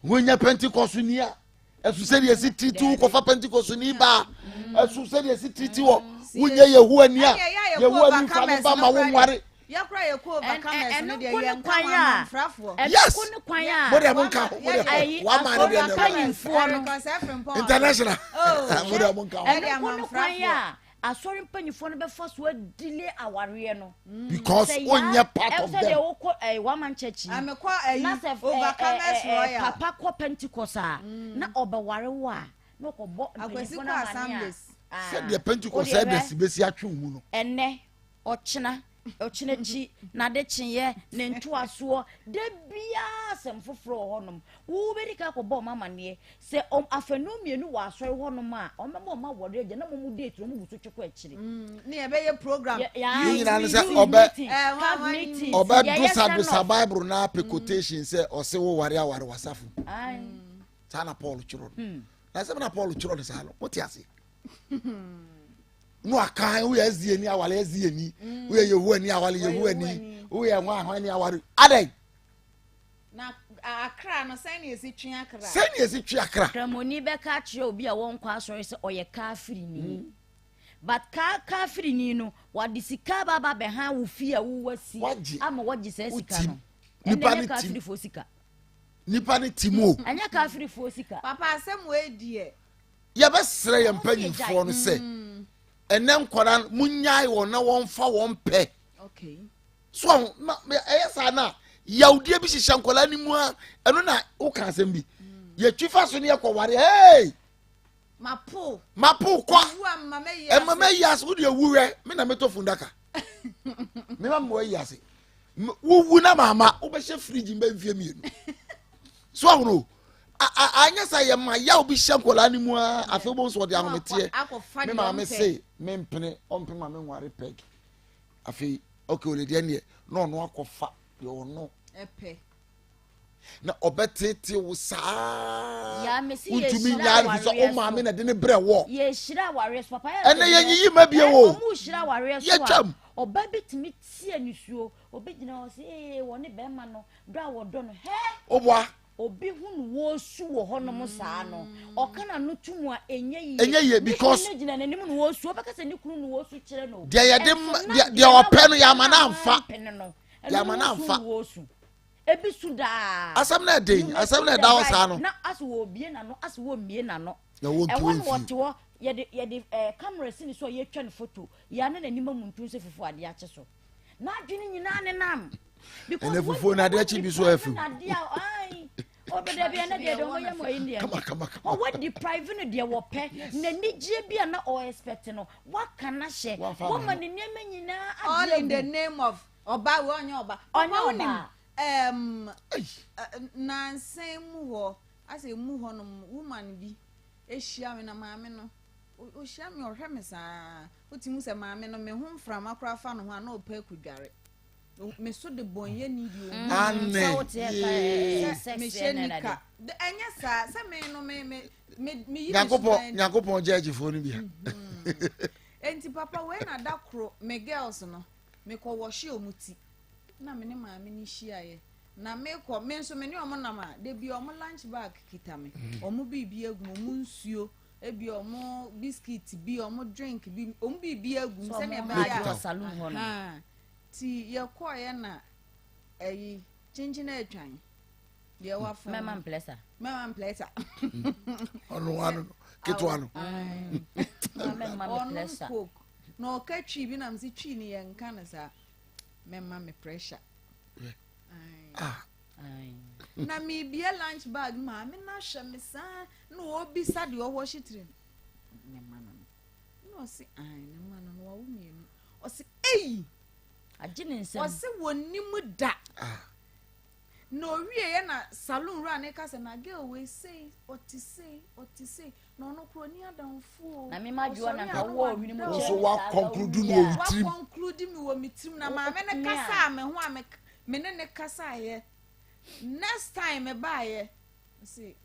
wonya pentecost ni a ɛso sɛdeɛ ɛsi tiriti wo kɔfa pentecost ni ba ɛso sɛdeɛ ɛsi tiriti wɔ wonyɛ yehowa ni a yehowa ni fa ne ba ma wo nware yɛkora yɛ kɔ overcomers no deɛ ɛno yɛn kwan nka a amanfrafoɔ. Yes. ɛno ne kwan a mo deɛ mo nka ho mo deɛ ayi wa maa ne deɛ asɔre mpanyinfoɔ no international Oh, mo deɛ mo nka ho Ɛde ɛno ne kwan amanfrafoɔ. a asɔre mpanyinfoɔ no bɛfa so adile awareɛ no because Sɛ wonyɛ part of sɛ deɛ them wokɔ ɛɛ one man church yi Amekɔ ayi na sɛ overcomers royal. papa kɔ pentecost a na ɔbɛware wo a na ɔkɔbɔ Akwasi mpanyinfoɔ no kɔ amane a assemblies. ah, sɛdeɛ pentecost wodeɛ hwɛ, ɛdɛsi bɛsi atwe wo mu no ɛnɛ ɔkyena, ɔkyena akyi, n'adekyeeɛ, ne ntoasoɔ, da biara asɛm foforɔ wɔ hɔnom. Wobɛdi kan akɔbɔ wɔn amanneɛ. Sɛ wɔn afanu mmienu wɔ asɔre hɔnom a, wɔbɛma wɔn awɔre agya na wɔn date no wɔn gu so twe kɔ akyire. Mm, ne yɛbɛyɛ program. Yɛ- yɛ- Ne nyinaa ne sɛ youth ɔbɛ- meeting, Eh, camp wɔn- wɔn- meeting, ɔbɛ yɛyɛ dosa dosa send-off. bible na apɛ quotation sɛ ɔse wo ware aware wasafo Aye. saa na paul twerɛ no na sɛ na paul twerɛ no saa no mote ase no akan woyɛ sda ni awale sda ni mm. woyɛ yehowa ni awale yehowa ni woyɛ hwan hwan ni awale adɛn. na akra no sɛn na esi twe akra. sɛn na esi twe akra. kramoni bɛka akyerɛ obi a wɔnkɔ asɔre sɛ ɔyɛ kafirini mm. But kaa kaafirini no, wɔde sika aba aba abɛhan wo fie a wowɔ si Wagye. ama wɔgye saa sika Wotim. no. Ɛnna Nipa ɛnyɛ ne tim. kaafirifoɔ sika. Nipa ne ti mu o. Ɛnyɛ kaafirifoɔ sika. Papa asɛm wei deɛ. Yɛbɛsrɛ yɛn Ɔmo sɛ mpanyinfoɔ no sɛ ɛnɛ nkwadaa no munyae wɔn na wɔmfa wɔn pɛ. Okay. So ɔho na ɛyɛ saa na yawdeɛ bi hyehyɛ nkwadaa no mu a ɛno na woka asɛm bi. Yɛtwi fa so ne yɛkɔ ware hey Mapo. Mapo kɔ. Ewu ama mɛyi Ɛma ase. mɛyi ase wode ewu wɛ me na metɔ fundaka. Me ma mmoa yi ase. Wowu na maama wobɛhyɛ fridge mbɛ mfie mmienu. So ɔho anyɛ sɛ yɛ ma yaw bi hyɛ nkwadaa no mu a afei wobɛhu sɛ ɔde ahometeɛ. Akɔfa Me deɛ maame ɔmpɛ. se mempene ɔmpene ma menware pɛg. Afei okay ɔle deɛ neɛ na ɔno akɔfa deɛ ɔno Ɛpɛ. na ɔbɛtete wo saa Ya, mesi wontumi yɛhyira nyaa no fi sɛ wo awareɛ maame so. na de ne brɛ wɔ Yɛhyira awareɛ so papa. Ɛnɛ yɛnyiyi ma bio o. Ɔmo hyira awareɛ so a. Yɛtwam. Ɔba bi tumi tie nisuo. Obi gyina hɔ sɛ ee wɔne bɛrima no dɔ a wɔdɔ no hɛ. Woboa. Obi hu no wɔresu wɔ hɔnom saa no ɔka n'ano to mu a ɛnyɛ yie. Ɛnyɛ yie Ne because kunu no gyina n'anim na wɔresu ɔbɛka sɛ ne kunu na wɔresu kyerɛ no. Deɛ yɛde Ɛnso ma- na deɛ- deɛ deɛ na ɔpɛ no wɔpɛ yɛama no no amfa. ampene no. Ɛno Yɛama no wɔresu amfa. na wɔresu. Ebi su daa. Asɛm no ɛden, You asɛm no may ɛda hɔ see the saa no. bride na asɛ wɔrebie n'ano, asɛ wɔmmie n'ano. Na wɔntu Ɛhɔ na wɔmfie. wɔte hɔ, yɛde yɛde ɛɛ camera si ne so a yɛtwa no photo. Yɛa ne n'anim amuntu sɛ fufuo adeɛ akye so. N'adwene nyinaa nenam. Because Ɛnɛ fufuo no adeɛ akye bi so wɔn afi. deprive no adeɛ a, ae. Ɔbɛda bi ɛnɛ deɛ deɛ wɔyɛ mɔ yi deɛ. Kama, kama, kama. Ɔwɔ deprive no deɛ wɔpɛ. N'anigyeɛ bi a na ɔ expect no, waka n'ahyɛ. Wamfa ama Wɔma no. ne nneɛma nyinaa All agye in the agu. name of ɔba wei ɔnyɛ ɔba. Ɔnyɛ Papa wonim, ɔba. Ei. Nansan mu hɔ asɛ mu hɔ nom woman bi ehyia me na maame no ohyia me ɔhwɛ me saa wotumi sɛ maame no me ho mframa koraa fa ne ho a na ɔpɛ akɔdware me so de bɔnyɛ ni bi ohu. Ane. Sɛ wote ɛka, Yee. sex mehyɛ ɛna nika ɛna ɛnyɛ saa sɛ me no me me me me yi me Nyankopɔn suban di. Nyankopɔn gyɛgyefoɔ no bia. Enti papa wei na da koro me girls no mekɔ wɔhye ɔmo ti na me ne maame no hyiaeɛ na mekɔ me nso me ne ɔmo nam a de bi ɔmo lunch bag kita me ɔmo biribi agu mu ɔmo nsuo ebi ɔmo biscuit bi ɔmo drink bi ɔmo biribi agu mu So sɛnea ɔmo ɛbɛyɛ ha a wɔ saloon hɔ no. Ahaa. Ti yɛkɔɔyɛ na ɛyi kyenkyen atwan deɛ wafa Mɛma mplɛsa. Mɛma mplɛsa. Ɔno ano no ketewa no. Mɛma Ɔnom mplɛsa. coke na ɔka twi bi nam sɛ twi ni yɛn nka no saa mɛma me pressure. Aye. Ah. Aye. Na mebie lunch bag maame no ahwɛ me saa na ɔbisa deɛ ɔwɔ hye tirim ne ma no no na ɔse ae ne ma no no wawo mmienu ɔse ei Agye ne nsam. Ɔse wɔnim da. Ah. Na owieɛ na saloon wura ne ka sɛ na girl wei sei ɔte sei ɔte sei na ɔno koro ni adamfo. Na me ma adwoa na Ɔsɔre nka a na Wo wɔ owini mu wada. nso kyerɛ me wa saa conclude da no wo wɔ wo tirim. Wa conclude mi wɔ mi tirim na Wo- maame ne me a- kasa me ho a me me ne ne kasa yɛ next time me baayɛ se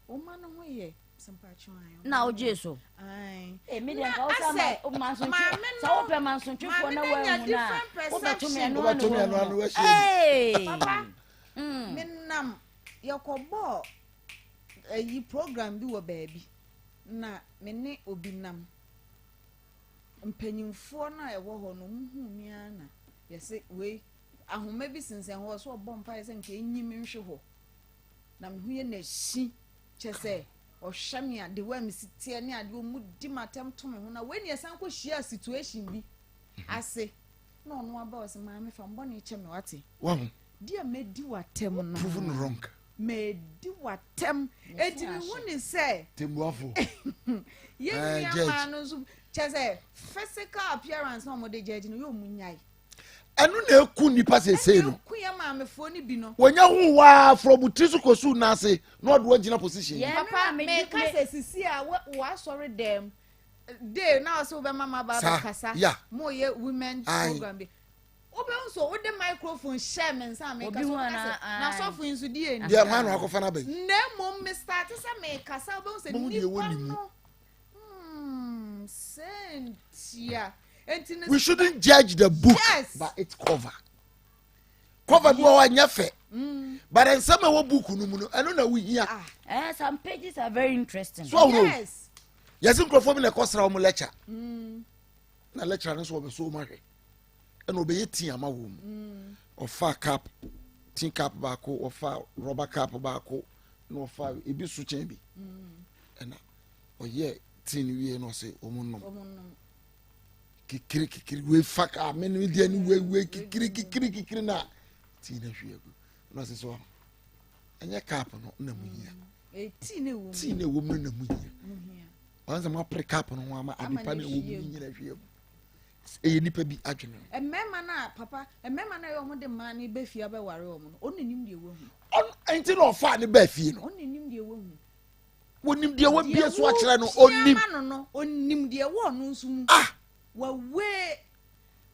ɔma no ho yɛ sɛmpatwe ayɛ. Na wogye so. Ae. Eh, me deɛ Na nka wo sɛ asɛ, mansotwe maame sɛ no- wopɛ mansotwefoɔ maame na no anya woahu no a different wobɛto me perception. ɛno ano Wobɛto me ɛno ano woahu. wahyia Hey! Papa, Mm. me nam yɛkɔbɔɔ ayi program bi wɔ baabi na me ne obi nam mpanyimfoɔ no a ɛwɔ hɔ no ɔmo huu me ara na yɛsɛ wei ahoma bi sensɛn hɔ so ɔbɔ mpaeɛ sɛ nka enyi me nhwe hɔ na me ho yɛ n'akyi kyɛ sɛ ɔhwɛ me a de wa me si teɛ ne adeɛ ɔmo di m'atɛm to me ho na wei ne yɛsan kɔ hyia situation bi ase na ɔno aba ɔsɛ maame fa mbɔ ne kyɛ me wate Wahu. deɛ mɛdi w'atɛm no Proven wrong. Mɛdi w'atɛm eti mi hu ni sɛ Tembuafo. yɛn nua Judge. maa no nso kyɛ sɛ physical appearance na ɔmo de judge no yɛ ɔmo nyae. Ɛno na eku nipa seesei no. Ɛna eku yɛ maamefoɔ no bi no. Wɔnya hu waa from tiri so kɔ suu n'ase na ɔde wɔgyina position. Yeah. Papa Ɛno na medi- meka sɛ sisi a wɔasɔre dɛm day na ɔsɛ wobɛma ma ba Saa, bɛkasa yeah. mo yɛ women Aye. program bi wobɛhu so wode microphone hyɛ me nsa a meka Obi so hu wobɛka ana, sɛ aye. na sɔfo yi nso die ni Deɛ maa na wakɔfa n'aba yi. Na mmom me start sɛ mekasa wobɛhu sɛ Mo deɛ ɛwɔ nipa ne mu. no sɛntia enti ne We shouldn't judge the book Yes. by its cover. Cover bi wɔ hɔ a nyɛ fɛ. But nsɛm a ɛwɔ book no mu no ɛno na wohia. Ah. Some pages are very interesting. So ahoro. Yes. Yɛsi nkurɔfoɔ bi na ɛkɔsra wɔn lecture. Na lecturer no nso wɔbɛso wɔn ahwɛ. Ɛna ɔbɛyɛ tea ama wɔn. Ɔfa cup, tea cup baako, ɔfa rubber cup baako, na ɔfa ebi so kyɛn bi. Ɛna ɔyɛ tea no wie na ɔsɛ wɔn nom. Kikiri kikiri wei fa kaa me no deɛ no wei wei kikiri kikiri kikiri na tea no ahwie agu. Na ɔsɛ so ɛnyɛ cup no na mu hia. Eh, tea na ɛwɔ mu. Tea na ɛwɔ mu no na mu hia. Wɔn sɛ mo apere cup no ho ama adepa na ɛwɔ mu no nyina hwie agu. Ɛyɛ nipa bi adwene no. Mmarima no a papa mmarima no a ɛyɛ wɔn de mmaa no bɛ fie abɛware wɔn no ɔno nim deɛ wahu. Ɔno nti na ɔfaa ne baa fie no. Ɔno nim deɛ wahu. Wɔnim deɛ wabie so akyerɛ no ɔnim. Deɛ no no ɔnim deɛ wɔ ɔno nso mu. Ah. Wawee.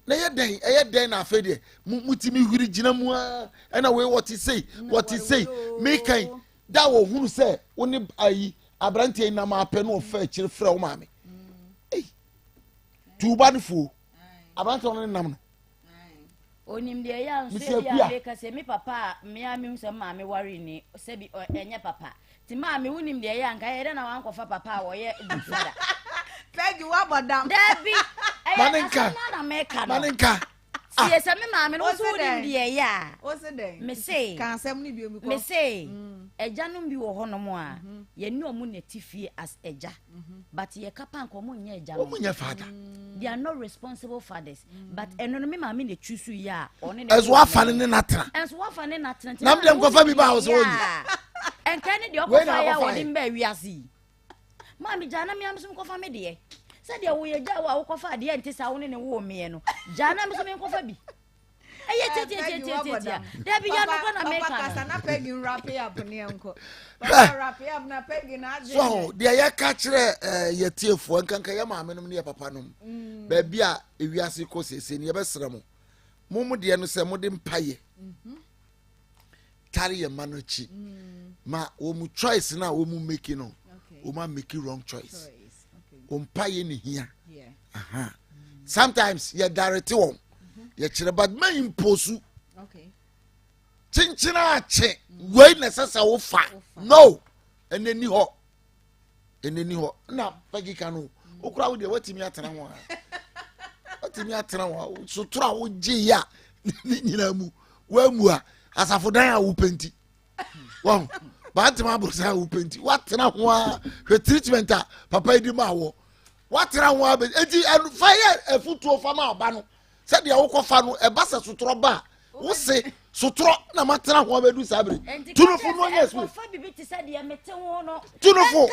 Na ɛyɛ dɛn ɛyɛ dɛn na afei deɛ mo mo ti mi hwiri gyina mu aa ɛna wei wɔte sei wɔte sei mekan da wɔ hunu sɛ wo ne ayi aberanteɛ yi nam apɛ na ɔfɛ akyire frɛ wo maame. Ei tuuba no fuo aberanteɛ no ne nam no. Onim deɛ ɛyɛ a nso ebi a meka sɛ me papa a mmea mehu sɛ maame ware ni sɛbi ɛnyɛ papa ti maame wonim deɛ ɛyɛ a nka ɛyɛ dɛ na wankɔfa papa a wɔyɛ good father. Peggy wabɔ dam. Dabi ɛyɛ asɛm na na meka no. Mane nka. Sie sɛ me maame no woso wonim deɛ ɛyɛ a. Mese. Ka asɛm no bio mi kɔ. Mese agyanom bi wɔ hɔnom a yɛne ɔmo na ɛte fie as agya. But yɛ kapa nka ɔmo nyɛ agya no. Ɔmo nyɛ father. They are not responsible fathers. But ɛno no me maame na choose yɛ a ɔne ne. Ɛnso wafa ne ne natena. Ɛnso wafa ne natena. Nam deɛ nkɔfa bi ba a ɔsɛ ɔnyi. Ɛnka ne deɛ ɔkɔfa yɛ a wɔde mbɛ wiase yi. Maame gyaa na me nso nkɔfa me deɛ. Sɛdeɛ woyɛ gya wo a wokɔfa adeɛ nte saa wo ne ne woo meɛ no. Gyaa na me nso menkɔfa bi. Ɛyɛ tiatiatiatiatia. Dabi ya no kɔ na meka no. Papa kasa na Peggy wrap it up ne nkɔ. Papa wrap it up na Peggy na adwene. So deɛ yɛka kyerɛ eh, yɛ tiefoɔ nkanka yɛ maame nom ne yɛ papa nom. Mm. Baabi a ewiase kɔ sese no yɛbɛsrɛ mo. Mo mo deɛ no sɛ mo de mpayɛ. Mhm. Tare yɛ mma no akyi. Mm. Ma wɔn mu choice na wɔn mu make no. Wɔn a make wrong choice. Wɔn mpayɛ ne hia. Aha. Sometimes yɛ direct wɔn. Yɛkyerɛ but ma impose. Kyenkyena akye wei na ɛsɛ sɛ wofa. No. Ɛnɛ ni hɔ. Ɛnɛ ni hɔ. Na Peggy ka no. Okura wo deɛ watumi atena ho a. Watumi atena ho a. Sotoro a wogye yɛ a ne nyinaa mu. Wamu a asafodan a wopɛ nti. Wɔn bantama aborosan a wopɛ nti watena ho a hwɛ treatment a papa yi di ma wɔ. Watena ho a eti ɛfa yɛ afutuo fa ma ɔba no sɛdeɛ wokɔfa no ɛba sɛ sotorɔ ba a wose sotorɔ na matena ho abɛdu saa bere tunufo no ɔnyɛ sukuu tunufo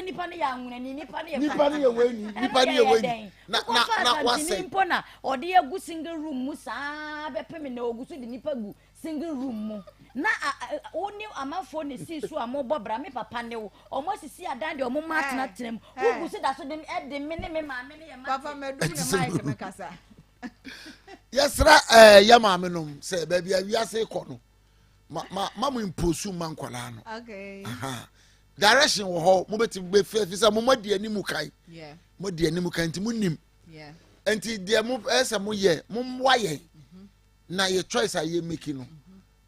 nipa no yɛ nipa no yɛ wei nipa no yɛ wei na na na wasɛ mpo na ɔde agu single room mu saa bɛpem na ogu so de nipa gu Single room mu na wo ne amanfoɔ na esii so a mobɔ bra me papa ne wo ɔmo asisi adan deɛ ɔmo ma atenatena mu wogu so da so de ɛde me ne me maame ne yɛ ma papa mɛdum ne mic no kasa. Yɛsrɛ ɛɛ yɛ maame nom sɛ baabi a wiase kɔ no ma ma ma mo imposu ma nkwadaa no. Okay. Aha. Direction wɔ hɔ mo bɛti bɛfɛ fi sɛ mo mo adi anim kan. Yeah. Mo di anim kan nti mo nim. Yeah. Nti deɛ mo ɛsɛ mo yɛ mo mmoa yɛn. Mm-hmm. Na yɛ choice a yɛ make no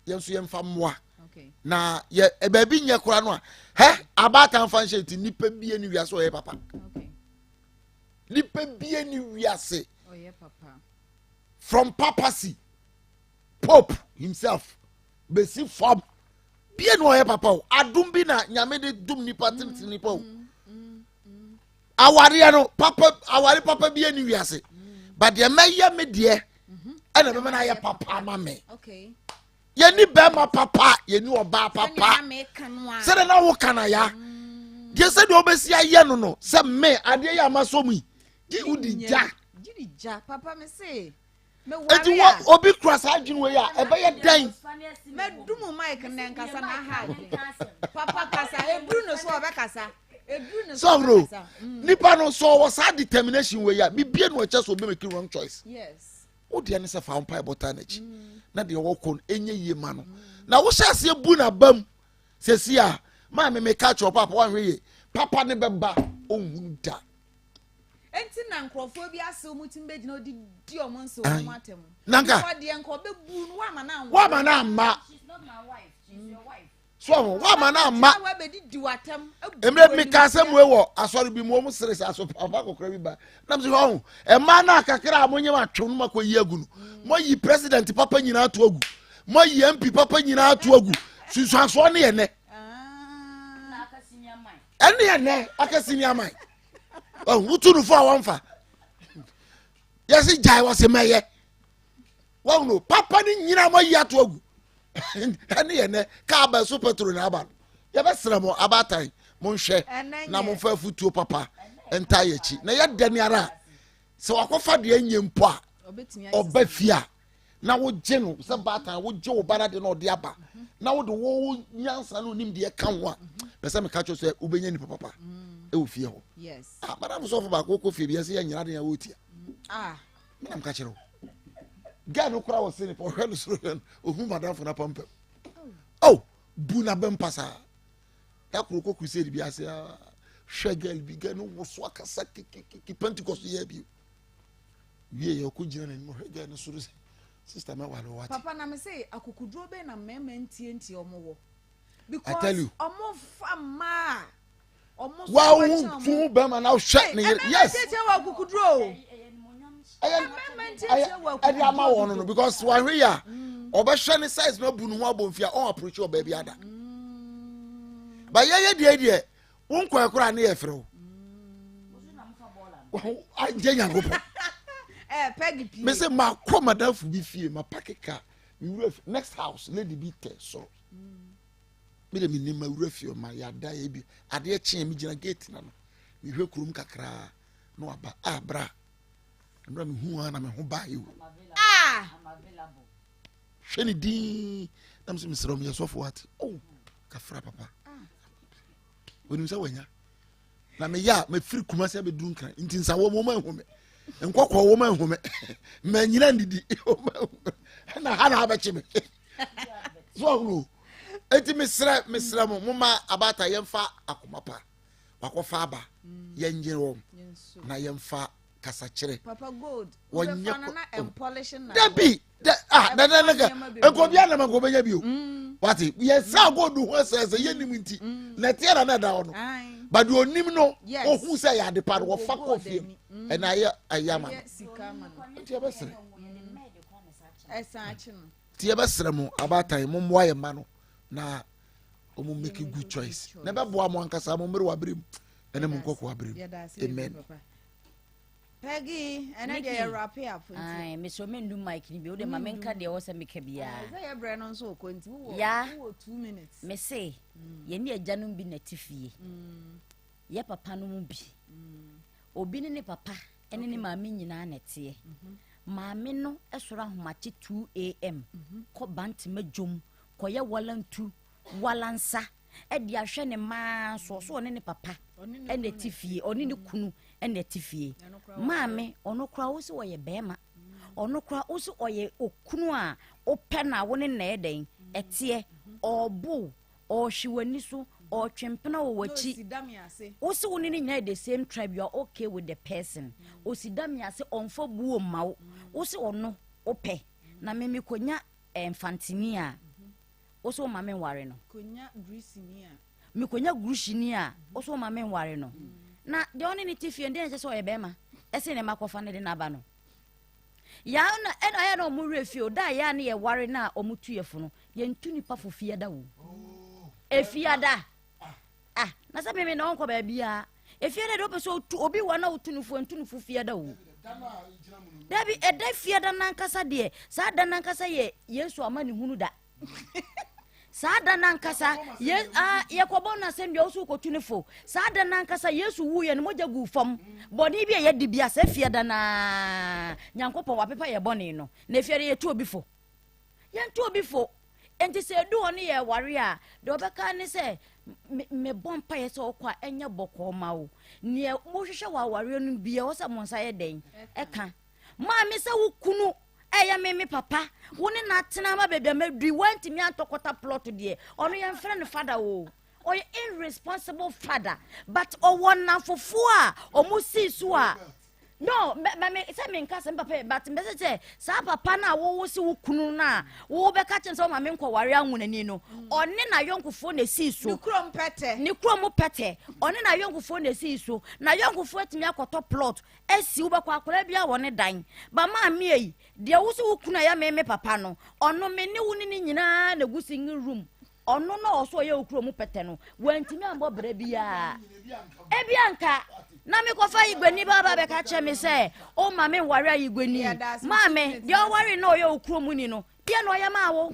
yɛn nso yɛn fa mmoa na yɛ eh, baabi nyɛ koraa no a hɛ abaatan fa nhyɛ ti nipa bie ni wiase ɔyɛ papa nipa bie ni wiase from papacy pope himself besi fam bie ni ɔyɛ papa o adum bi na nyame de dum nipa titiri nipa o. Mm, mm, mm. Awareɛ no papa aware papa bi ani wiase but deɛ mɛyɛ me deɛ ɛna bɛma no ayɛ papa ama me yɛni bɛrima papa yɛni ɔbaa papa sɛdeɛ na woka na ya mm. deɛ sɛdeɛ wobɛsi ayɛ no no sɛ me adeɛ yɛ ama sɔ mu yi gye wodi gya Eti wɔ obi kura saa adwene wei a ɛbɛyɛ dɛn? Mɛdumu mic nnɛ nkasa na aha adwene. Papa kasa eburu no so ɔbɛkasa. Eburu no so ɔbɛkasa. Mm. Nipa no sɛ ɔwɔ saa determination wei a bibie no ɛkyɛ sɛ obi make wrong choice. Yes. Wo deɛ ne sɛ fa wo mpaebɔ taa n'akyi mm. na deɛ wɔkɔ no ɛnyɛ yie ma no. Mm. Na wohyɛ aseɛ bu n'aba mu sɛsi a maame meka kyerɛ papa wanhwɛ yie papa ne bɛba ɔnhunu da. Enti na nkurɔfoɔ bi ase wɔn tumi bɛgyina ɔde di wɔn nse wɔn atɛm. Nanka. Because deɛ nka ɔbɛbu no wama no anware. Wama no amma. She's not my wife. She's your wife. So ɔho woama no amma. Mmerɛ bi meka asɛm wei wɔ asɔre bi mu, wɔn sere sɛ aso papa akɔkora bi ba. Nam sɛ ɔho mmaa no akakra a monyɛ atwom no makɔyi agu no, moayi president papa nyinaa to agu, moayi MP papa nyinaa to agu. Sunsuansoɔ ne yɛ nɛ. Ɛne yɛ nɛ aka senior man. Wotu no fo a wɔmfa. Yɛse gyae wɔse mɛyɛ. Wɔn no papa no nyinaa moayi ato agu. Ɛne yɛ nɛ kaa bɛ so petro na aba no. Yɛbɛsrɛ mo abaatan monhwɛ na momfa afutuo papa ntaa yɛ akyi. Na yɛdɛ ne ara a sɛ wakɔfa deɛ nyɛ mpo a ɔba fie a na wogye no sɛ baatan wogye wo ba no de na ɔde aba na wode wo nyansa no nim deɛ ka ho a pɛ sɛ meka kyerɛ sɛ wobɛnya nipa papa ɛwɔ fie hɔ. Ah, madam sɔfo baako kɔ fie bi ɛsɛ yɛ nyina den a wɔtia. Menam ka kyerɛ wo girl no kora wɔ se nipa ɔhwɛ no soro hwɛ no ɔhu madamfo no apampam. Oh, bu na bɛmpa saa da koro kɔ crusade bi ase a hwɛ girl bi girl no woso akasa kikikiki Pentecost yɛ bio wie yɛ ɔkɔ gyina n'anim hwɛ girl no soro sɛ sister mɛwale wate. Papa na me se akokoduro bɛn na mmarima ntiantia ɔmo wɔ I tell because you. ɔmo fa mmaa a ɔmo so Wa wo akyɛn ɔmo. tu bɛrima na hwɛ ne yere yes. Mmarima ntiantia wɔ akokoduro o. Ɛyɛ Mmarima ntiantia wɔ ɛde ama akokoduro wɔn no because wahwe yɛ a ɔbɛhwɛ ne size na abu ne ho abɔ mfia ɔn approach ɔbaa bi ada. Ba yɛyɛ deɛ deɛ wo nkɔɛ koraa ne yɛ frɛ wo. Agye Nyankopɔn. Eh, Peggy pie. Me se makɔ madamfo bi fie ma pake car me wura fi next house lady bi tɛ soro. Me de me nim ma wura fie ma yɛada yɛ bi adeɛ kyeɛ me gyina gate na no mehwɛ kurom kakraa na waba ah bra mmerɛ me hu a na me ho baa yi o. Ah! Hwɛ ne din na me se mesrɛ wo meyɛ sɔfo ate oh kafra papa. Onim sɛ wanya. Na meyɛ a mefiri Kumasi abɛduru Nkran nti nsa wɔ wɔn ahu me nkɔkɔɔ wɔn ahu me manyina ndidi wɔn ahu me ɛna ha na abɛkye me so ɔhunu eti mesrɛ mesrɛ mo mo ma abaata yɛmfa akoma pa wakɔfa aba yɛnyere wɔn na yɛmfa kasakyerɛ Papa gold. Wɔnyɛ Wobɛfa no kɔ- na ɛmpolish na. dabi dɛ ah Ɛfa dɛ dɛ dɛ nneɛma bebree. nka obi anam nka obɛnya bi o wate yɛn sa gold ho ɛsɛ sɛ yɛn nim nti na ɛteɛ na na ɛda hɔ no Aye. but deɛ onim no Yes. ohu sɛ yɛ ade pa no wɔfa Ɔwɔ kɔ gold fie ani. Mm. ɛna ayɛ ayɛ ama no Ɛyɛ sika ama no. nti yɛbɛsrɛ Ɛsan akyi no. nti yɛbɛsrɛ mo abaatan mo mmoa yɛn mma no na wɔn make good choice na ɛbɛboa mo ankasa mo mmerewa abere mu ɛne mo nkɔkɔ abere mu Yɛda ase amen. bebree, papa. Peggy, ɛnɛ deɛ yɛ wrap up nti. Ae, mesɛ mendu mic no bi wode ma menka deɛ ɛwɔ sɛ meka biara. Sɛ yɛ brɛ no nso ɔkɔ nti wowɔ Ya. wowɔ 2 minutes. Me se yɛne agyanom bi na te fie, yɛ papa no mu bi, obi ne ne papa ne ne maame nyinaa na ɛteɛ. Maame no sɔrɔ ahomakye 2 a.m. kɔ Bantama dwom kɔyɛ walantu walansa ɛde ahwɛ ne mmaa so. Ɔso ɔne ne papa ɛna ɛte fie, ɔne ne kunu ɛna ɛte fie. Maame ɔno koraa wo sɛ ɔyɛ bɛrima, ɔno koraa wo sɛ ɔyɛ okunu a wopɛ na wo ne na ɛdɛn ɛteɛ, ɔɔbo ɔɔhwe w'ani so, ɔɔtwe mpena wɔ w'akyi. Osi da me ase. Wo sɛ wo ne ne nyinaa yɛ the same tribe, you are okay with the person. Osi da me ase, ɔmfa buo mma wo, wo sɛ ɔno wopɛ na me mekɔnya mfantini a wo sɛ woma me nware no. Konya greasy a. Mekɔnya guruhyini a wo sɛ woma me nware no, na deɛ ɔne ne te fie no deɛ, ne kyɛ sɛ ɔyɛ bɛrima ɛsɛ ne ma kɔfa ne de n'aba no yaa na ɛna ayɛ na ɔmo werɛ fie o. Da a yɛa ne yɛware no a ɔmo tu yɛ fo no, yɛntu nipa fo fie da o, efiada ah na sɛ meme na ɔnkɔ baabiaa efiada deɛ wopɛ sɛ otu obi wa na wotu no fo, ntu no fo fiada o. Dabi, ɛda fiada nankasa deɛ, saa da nankasa yɛ Yesu ama ne hunu da. Saa da nankasa yɛ ah yɛkɔbɔ no asɛnnua wo so wokɔtu ne fo. Saa da nankasa Yesu wuyɛ no, mogya gu fam, bɔne bi a yɛdi bia, saa fiada naa Nyankopɔn wapepa yɛ bɔne no. Na efiada yɛtu obi fo, yɛntu obi fo. Nti sɛ edu hɔ no yɛ ware a, deɛ ɔbɛka ne sɛ mebɔ mpaeɛ sɛ ɔkɔ a ɛnyɛ bɔkɔɔ ma wo. Neɛ mohwehwɛ wɔ awareɛ no bia wɔ sɛ mo nsa yɛ dɛn ɛka. Maame, sɛ wo kunu ɛyɛ me papa, wo ne no atena ama baabi a madui, woantumi antɔ quarter plot deɛ, ɔno yɛmfrɛ no father o, ɔyɛ irresponsible father. But ɔwɔ nnamfofoɔ a ɔmo sii so a No, mɛ mɛ sɛ mi nka sɛ mi papa yɛ but mbɛ sɛ sɛ saa papa no a wowo si wo kunu no a wo bɛka kyɛn sɛ ɔma mi nkɔ ware anwonani no ɔne n'ayɔnkofoɔ na esi so. Ne kurom pɛtɛ. Ne kurom pɛtɛ ɔne n'ayɔnkofoɔ na esi so n'ayɔnkofoɔ atumi akɔtɔ plot esi wobɛkɔ akwadaa bi a wɔ ne dan ba maame yi deɛ wo sɛ wo kunu a yɛ me me papa no ɔno me ne wo ne ne nyinaa na egu single room. Ɔno na ɔwɔ so ɔyɛ wo kurom pɛtɛ no, wantumi ammɔ bra biara. Ebi anka na mekɔfa Igweni ba ba bɛka kyerɛ me sɛ o ma me nware a Igweni. Maame, deɛ ɔware na ɔyɛ wo kurom ni no, deɛ na ɔyɛ maa wo.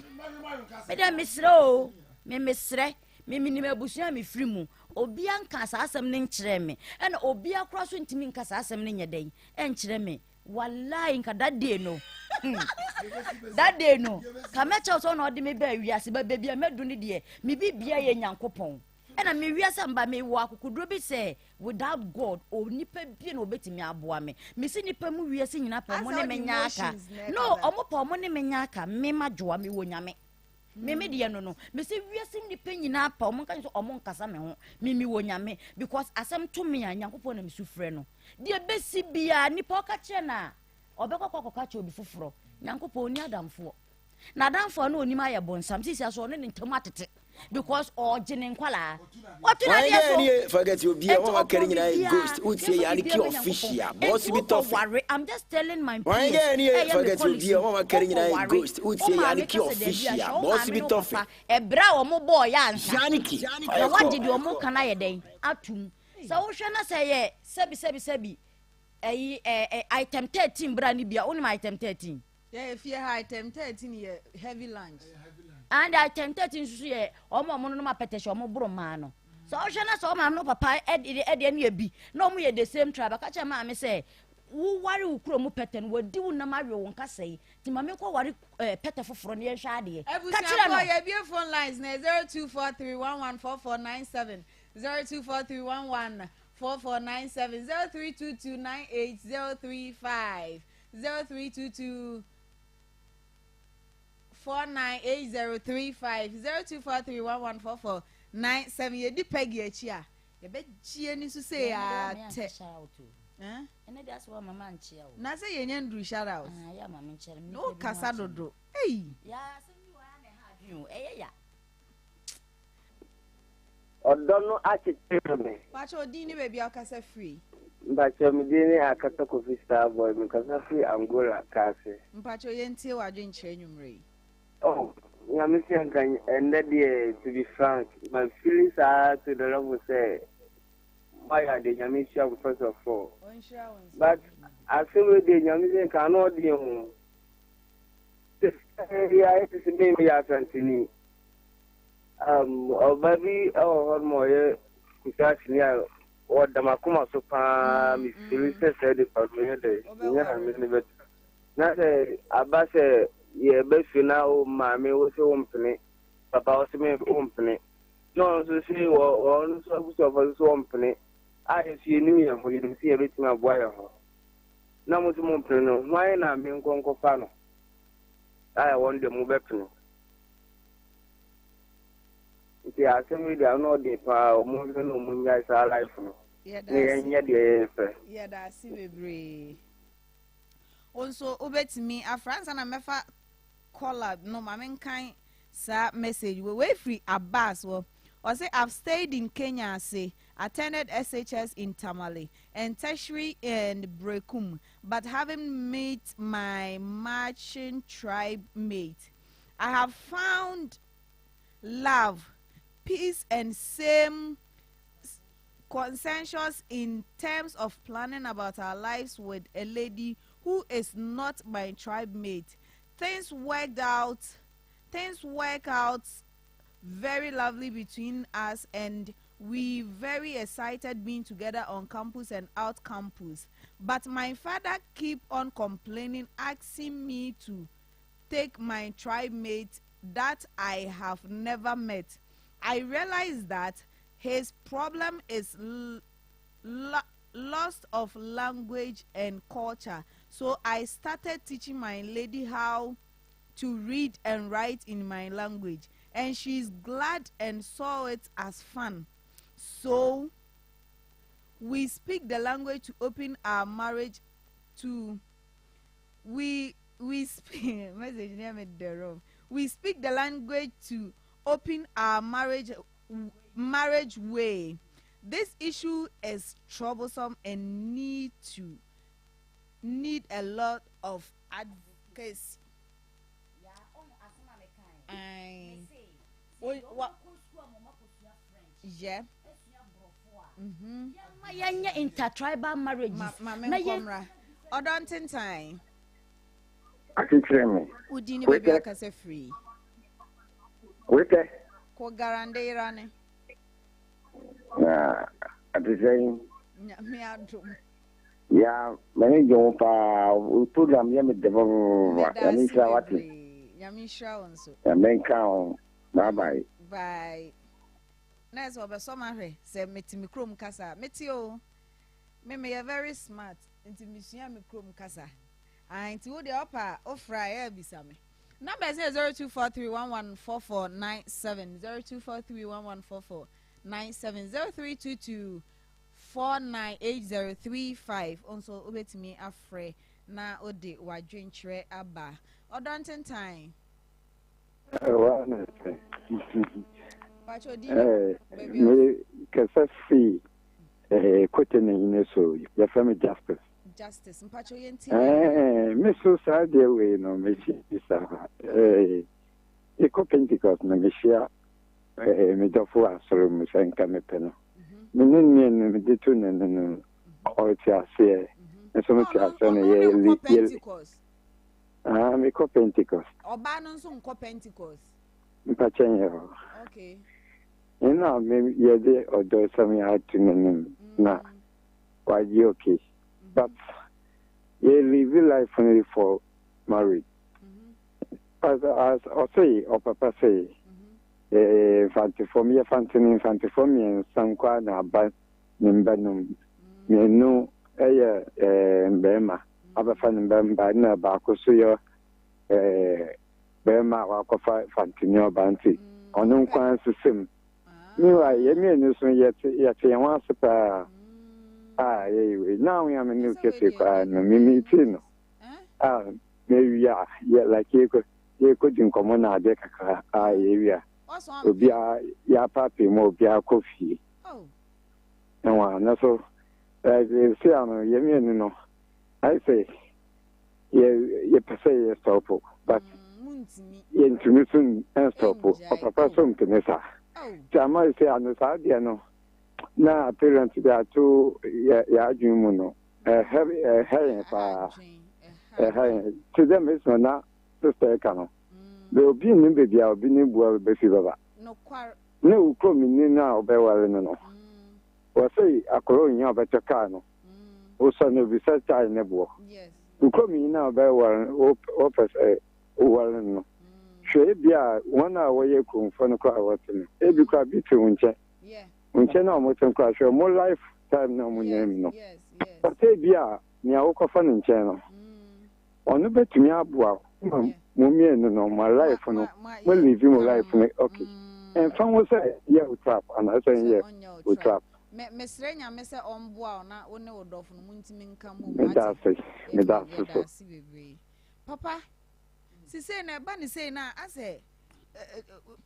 Me deɛ mesrɛ o, me mesrɛ, me menim abusua a mefiri mu. Obia nka saa asɛm no nkyerɛ me, ɛna obia koraa so ntumi nka saa asɛm no nyɛ dɛn ɛnkyerɛ me. Wallahi nka that day no hmm, that day no ka mɛkyɛw sɛ ɔna ɔde me baa wiase ba baabi a mɛdu no deɛ me bibia yɛ nyankopɔn ɛna me wiase mba mewɔ akokoduro bi sɛ without God onipa bi na obetumi aboa me mesi nipa mu wiase nyina pɛ ɔmo ne me nya aka no ɔmo pɛ ɔmo ne me nya aka me ma dwoa me wɔ nyame Me me deɛ no no mese wiase nnipa nyinaa pa ɔmo nka sɛ ɔmo nkasa me ho me me wɔ nyame because asɛm to me a nyankopɔn na mesu frɛ no deɛ bɛsi biara nipa ɔka kyerɛ no a ɔbɛkɔ kɔ akɔka kyerɛ obi foforɔ nyankopɔn ɔni adamfoɔ na adamfoɔ no onim ayɛ bonsam sisi aso ɔne ne ntam atete because ɔgye ne nkwalaa wɔto na deɛ so nie forget obi a wɔn akari nyinaa yɛ ghost wotie yɛ aniki official boss bi tɔfe I'm just telling my wɔn peers yɛ nie ɛyɛ me forget obi colleagues a wɔn akari nyinaa yɛ wokɔware ghost wo wotie yɛ maame aniki ka sɛ daabi a official hyɛ wo boss maame bi ne wo tɔfe papa ɛberɛ a wɔn bɔɔ yɛ ansa yaniki na wagye deɛ wɔn ka no ayɛ dɛn atum sɛ wohwɛ na sɛ yɛ sɛbi sɛbi sɛbi ɛyi ɛ item 13 bra ne bia wonim item 13 Yɛ efie ha item 13 yɛ heavy lunch. And item 13 nso so yɛ wɔn a wɔn nom apɛtɛhyɛ wɔn boro mmaa no. Sɛ ɔhwɛ na sɛ ɔmaame no papa ɛde ɛde ɛne ebi na wɔn yɛ the same tribe aka kyerɛ maame sɛ woware wo kuro mu pɛtɛ no wɔdi wo nam awe wo nkasa yi nti maame nkɔ ware ɛɛ pɛtɛ foforɔ no yɛnhwɛ adeɛ. Ka kyerɛ no. Abusuafoɔ yɛbie phone lines na 0243114497 0243114497 03229803 0322 498035 0243114497 yɛdi Peggy akyi a yɛbɛgye ani so sɛ yɛatɛ na sɛ yɛnya nduru shout out na wokasa dodo ei. Ɔdɔ no akyekyere me. Pakyɛ odin ne baabi a wokasa firi. Mpakyɛ me din ne Akata Kofi Star Boy me kasa firi Angola Kaase. Mpakyɛ yɛntie w'adwenkyerɛ anwummerɛ yi. Oh Nyame sɛ nka ɛndɛ deɛ to be frank ma feeling saa to the level sɛ moayɛ adeɛ Nyame nhyira mo first of all but asɛm wei deɛ Nyame sɛ nka ano ɔden o sɛ yɛ te sɛ me meyɛ Asanteni Um, ɔbaa bi wɔ hɔ nom a ɔyɛ Kusasini a ɔda m'akoma so paa, mefiri sɛ saa nipa no meyɛ dɛ, menya na me ne bɛtena. Na sɛ aba sɛ yɛba fie na wo maame wo se wo mpene, papa wo se me wo mpene, na ɔno nso se wɔ ɔno nso abusuafoɔ nso so ɔmpene, a yɛ so yɛnim yɛn ho, yɛnim sɛ yɛbɛtumi aboa yɛn ho. Na mo se mo mpene no, hwan na menkɔ nkɔfa no a wɔn deɛ mobɛpene? Nti asɛm yi deɛ ano ɔden paa, ɔmo nhwɛ na ɔmo nnyae saa life no na yɛnyɛ deɛ yɛpɛ. Yɛda ase bebree. Wo nso wobɛtumi afra ansa na mɛfa kɔla no ma menkan saa message wei. Wei firi Abbas wɔ. Ɔse I've stayed in Kenya ase, attended SHS in Tamale and tertiary in Berekum but haven't meet my marching tribe mate. I have found love, peace and same consensus in terms of planning about our lives with a lady who is not my tribe mate. Things worked out, things work out very lovely between us and we very excited being together on campus and out campus. But my father keep on complaining, asking me to take my tribe mate that I have never met. I realize that his problem is loss of language and culture. So I started teaching my lady how to read and write in my language. And she's glad and saw it as fun. So we speak the language to open our marriage to we we speak message near me the wrong. We speak the language to open our marriage marriage way. This issue is troublesome and need to need a lot of advocacy. Yeah. Mm-hmm. Yɛnyɛ intertribal marriages. Ma ma menkɔ Ɔdɔ ntentan. Akyekyere me. Wodi ne baabi akasa firi. Wetɛ. Ko garande yera ne. Na ate sɛn. Nyame adom. Ya m'ani gye ho paa wo program yɛ me dɛ papapapa Nyame nhyira wate. Nyame nhyira wo nso. Nyame nka ho bye bye. Bye. Na ɛsɛ ɔbɛsɔ ma hwɛ sɛ mete me kurom kasa a mete o me meyɛ very smart nti mesua me kurom kasa ah nti wo deɛ ɔpa a wofra a ɛyɛ bisa me numbers yɛ 0243114497 0243114497 0322 498035 nso wobɛtumi afrɛ na wode w'adwenkyerɛ aba ɔdɔ ntentan Me kasa firi Kotene ne so yɛfrɛ me Justice. Justice mpacho yɛn ti. Me so saa deɛ wei no mehyia bi saa. Yɛkɔ Pentecost no mehyia me dɔfo asɔre mu sɛ nka mepɛ no. Me ne mmienu mede to n'ani no ɔte aseɛ. Nso mete aseɛ no yɛ yɛ Ah, mekɔ Pentecost. Ɔbaa no nso nkɔ Pentecost. Mpakyɛ nyɛ hɔ. Okay. Ɛna me yɛde ɔdɔ sɛm yɛ ato n'anim mm. na wagye okay. Mm-hmm. But yɛ live life no for marriage. Mm-hmm. As as ɔsɛ ɔpapa sɛ mm-hmm. eh, mfantefoɔ meyɛ fantene mfantefoɔ mmiɛnsa nkoa na aba ne mba no mu. Mmienu yɛ mmarima abɛfa ne mba mba na baako so yɛ barima a wakɔfa fantini ɔba nti ɔno nko ara nsesa mu. Meanwhile yɛn mmienu so yɛte yɛte yɛn ho ase paa a yɛyɛ wei. Now a me ne wo kɛse koraa no me meetii no a mewie a yɛ like yɛkɔ yɛkɔdi nkɔmmɔ na adeɛ kakra a yɛwie a obiara yɛapaapaa mu a obiara kɔ fie. Ɛwɔ no so like esi ano yɛ mmienu no ayɛ sɛ yɛ yɛpɛ sɛ yɛ stɔpo but yɛntumi so nstɔpo ɔpapa so mpene saa nti ama esi ano saa deɛ no na parent de ato yɛ yɛ adwene mu no ɛhɛ ɛhɛ yɛn paa ɛhɛ yɛn te dɛ mesoma na sister ɛka no bɛ obi nnim baabi a obi ne bua bɛfi bɛba. Ne wo kuromni no a wobɛware no no, wɔse akɔrɔ ohia a ɔbɛtɔ kaa no, wosɔ no obisa tae ne boɔ. Wo kuromni no a wobɛware no, wopɛ sɛ woware no no, hwɛ ebi a wɔn a wɔyɛ kuromfoɔ no koraa a wɔte no, ebi koraa bi te wo nkyɛn. Wo nkyɛn a wɔte no koraa, hwɛ wɔn life time na wɔn nyinaa mu no. But ebi a nea wokɔfa no nkyɛn no, Ɔno bɛtumi aboa wo ma mo mmienu no mo life no mo live mo life no ok ɛnfa ho sɛ yɛ wo trap anaasɛ nyɛ wo trap. Me mesrɛ Nyame sɛ ɔmboa wo na wo ne wo dɔfo no montumi nka mmom Meda wate ase meda ase yɛda so. ase bebree papa sisei na ɛba ne sei na asɛ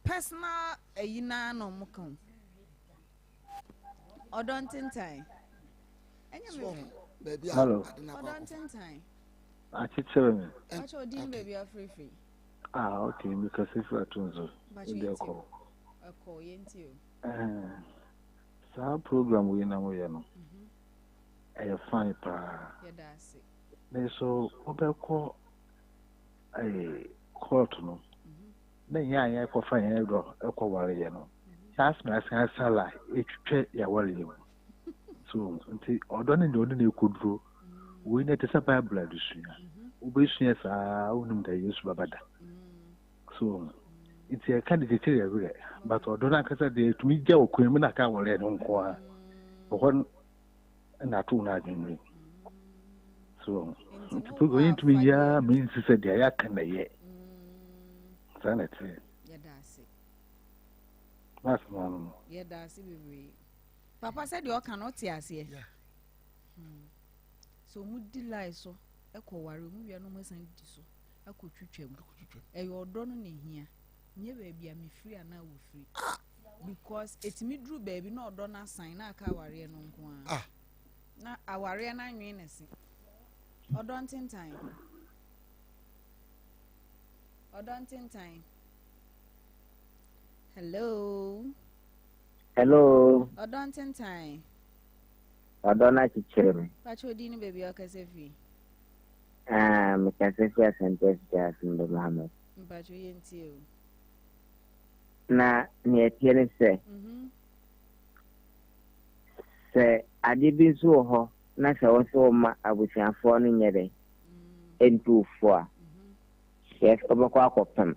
personal ayi naa na ɔmo ka o ɔdɔ ntentan ɛnyɛ me baabi a Hello. ade no akɔ ɔdɔ akɔfa. ntentan Akyekyere me. Pacho odin baabi afirifiri. Ah, okay, mekasa firi ato nso. Pacho Ebi yɛntie ɛkɔ. o. Ɛkɔ yɛntie o. Eh, saa program wei na moyɛ no, ɛyɛ fine paa. Yɛda ase. Nanso wobɛkɔ eh, court no, na yɛn a yɛkɔfa yɛn dɔ ɛkɔwareyɛ no, yɛn asena asan asa la ɛtwitwa yɛawareyɛ mu. So nti ɔdɔ ne deɛ ɔde na ɛkɔduro. Wei na ɛte sɛ Bible adesua. Wobɛsua saa wonim da Yesu bɛba da. So nti ɛka de kyekyere yɛ werɛ. But ɔdɔ no ankasa deɛ ɛtumi gya wɔ kwan mu na aka awareɛ no nko ara. Ɛhɔ no na ato no adwennwen. So nti program yi ntumi yɛ ara ma ɛnsi sɛ deɛ yɛaka na ɛyɛ. Saa na ɛteɛ. Yɛda ase. N'asɛm ano no. Yɛda ase bebree. Papa sɛ deɛ ɔka no wote aseɛ. Yeah. Sɛ wɔn di line so kɔ ware, wɔn wie a na wɔn asan di so akɔ twitwa mu. Ɛyɛ ɔdɔ no na ehia, nyɛ baabi a mefiri anaa wofiri. Ah! Because etumi duru baabi na ɔdɔ no asan na aka awareɛ no nko ara. Ah! Na awareɛ no anwene ne se. Ɔdɔ ntentan. Ɔdɔ ntentan. Hello. Hello. Ɔdɔ ntentan. Ɔdɔ no akyekyere me. Pakyɛ odin ne baabi a ɔkasa firi. Ah, mekasa fi Asante Asukyɛ Asomdɔ Mohammed. Mpakyɛ yɛ ntie o. Na nea ɛteɛ ne sɛ, mhm. sɛ adeɛ bi nso wɔ hɔ na sɛ wo sɛ woma abusuafoɔ no nyɛ dɛ mm. ntu fo a, mhm. Yes, wobɛkɔ akɔpem.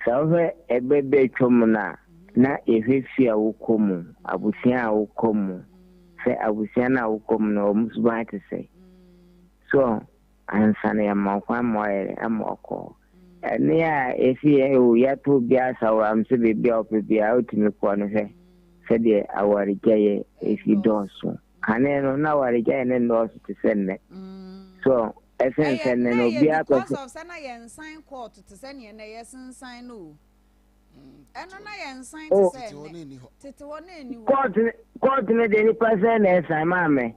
Sɛ wohwɛ ɛberɛ bi a atwa mu no a, na yɛhwɛ fie a wokɔ mu, abusua a wokɔ mu, sɛ abusua no a wokɔ mu no, wɔn suban te sɛ. So, ansa na yɛama wo kwan ma woayɛ dɛ, ama wakɔ hɔ. Ɛne a yɛsi yɛ o, yɛato obiara asaworam sɛ baabi a wopɛ biara wotumi kɔ no hwɛ sɛdeɛ awaregyaeɛ ɛsi dɔɔso. Kane no, na awaregyaeɛ no nnɔɔso te sɛ nnɛ. So, ɛsen sɛ nnɛ no obiara pɛ sɛ. Because of sɛ na yɛnsan court te sɛ neɛ nnɛ yɛsensan no o. Ɛno na yɛnsan te oh. sɛ nnɛ. Tete hɔ na ɛni hɔ. Court court no deɛ nipa sɛ na ɛsan maame.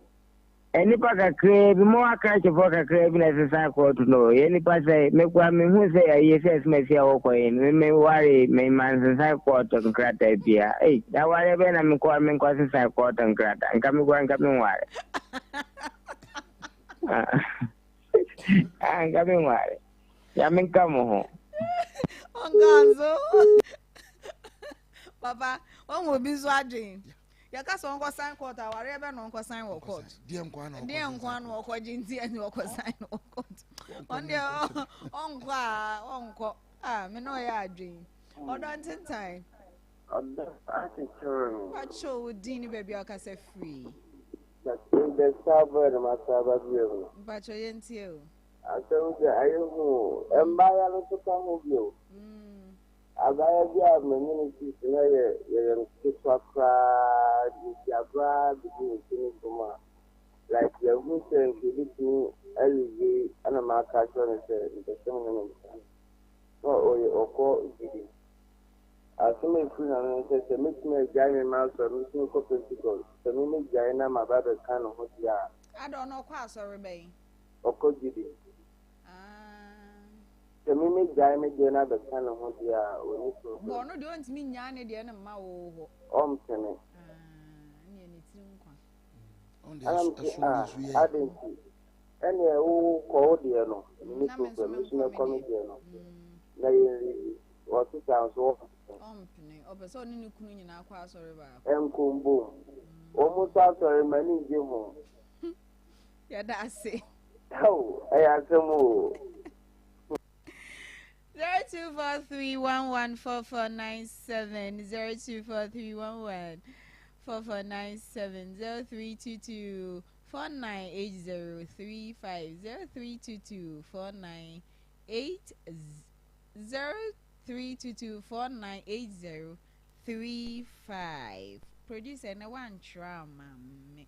Nnipa kakraa bi mo akrakyefoɔ kakraa bi na ɛsesan court no o. Yɛ nipa sɛ mekura mehu sɛ ayie sɛ ɛsoma si a wɔkɔ yi me me ware me ma nsensan court nkrataa bia. Ei na ware bɛn na mekɔ menkɔ sesan court nkrataa nka mekura nka menware. Ah, nka me nware. Nyame nka mo ho. Ɔnka nso. Papa, wɔn obi nso adwen. Yɛka sɛ ɔnkɔ sign court awareɛ bɛ na ɔnkɔ sign wɔ court. Deɛ nko ano Deɛ nko ano ɔkɔ gye nti ɛne ɔkɔ sign wɔ court. Ɔn deɛ ɔnkɔ a ɔnkɔ a me na ɔyɛ adwen. Ɔdɔ ntentan. Ɔdɔ akyekyere me. Pacho wo din ne baabi a ɔkasa firi. But the star boy no masa aba bio no. Mpacho yɛntie o. Asɛm deɛ ayɛ hu o. Mmaayewa no nso ka ho bio. Abaayewa bi a m'ani no si so na yɛ yɛyɛ no ketewa koraa yɛdi agorɔ ara bɛdi ne ti ne fam a like yɛhu sɛ nka yɛbɛtumi alivi ɛna maka akyerɛ no sɛ mepɛ sɛ me ne no tena na ɔyɛ ɔkɔ gyidi. Asɛm a efiri n'ano ne sɛ, sɛ mɛtumi agyae me m'asɔre, mɛtumi kɔ Pentecost, sɛ me mɛgyae na maba abɛka ne ho deɛ a. Ada ɔno ɔkɔ asɔre bɛn? Ɔkɔ Gyidi. Ah. Sɛ me mɛgyae me deɛ no abɛka ne ho deɛ a, ɔnni problem. Bɔ ɔno deɛ ɔntumi nnyaa ne deɛ no mma wo hɔ. Ɔmpene. Ah, ɛneɛ ne tiri nkwa. Ɛna mese, ah, adɛn nti? Ɛneɛ wo kɔ wo deɛ no, menni problem, me nso mɛkɔ me deɛ no, na yɛnlivi. Ɔte saa nso ɔmpene. Ɔmpene. Ɔpɛ sɛ ɔne ne kunu nyinaa kɔ asɔre baako. Ɛnko mbom. Wɔn nso asɔre m'ani ngye ho. Yɛda ase. Ao, ɛyɛ asɛm o. 0243114497 0243114497 0322 498035 0322 4980 0322498035 Producer ɛnɛ woantwerɛ ama me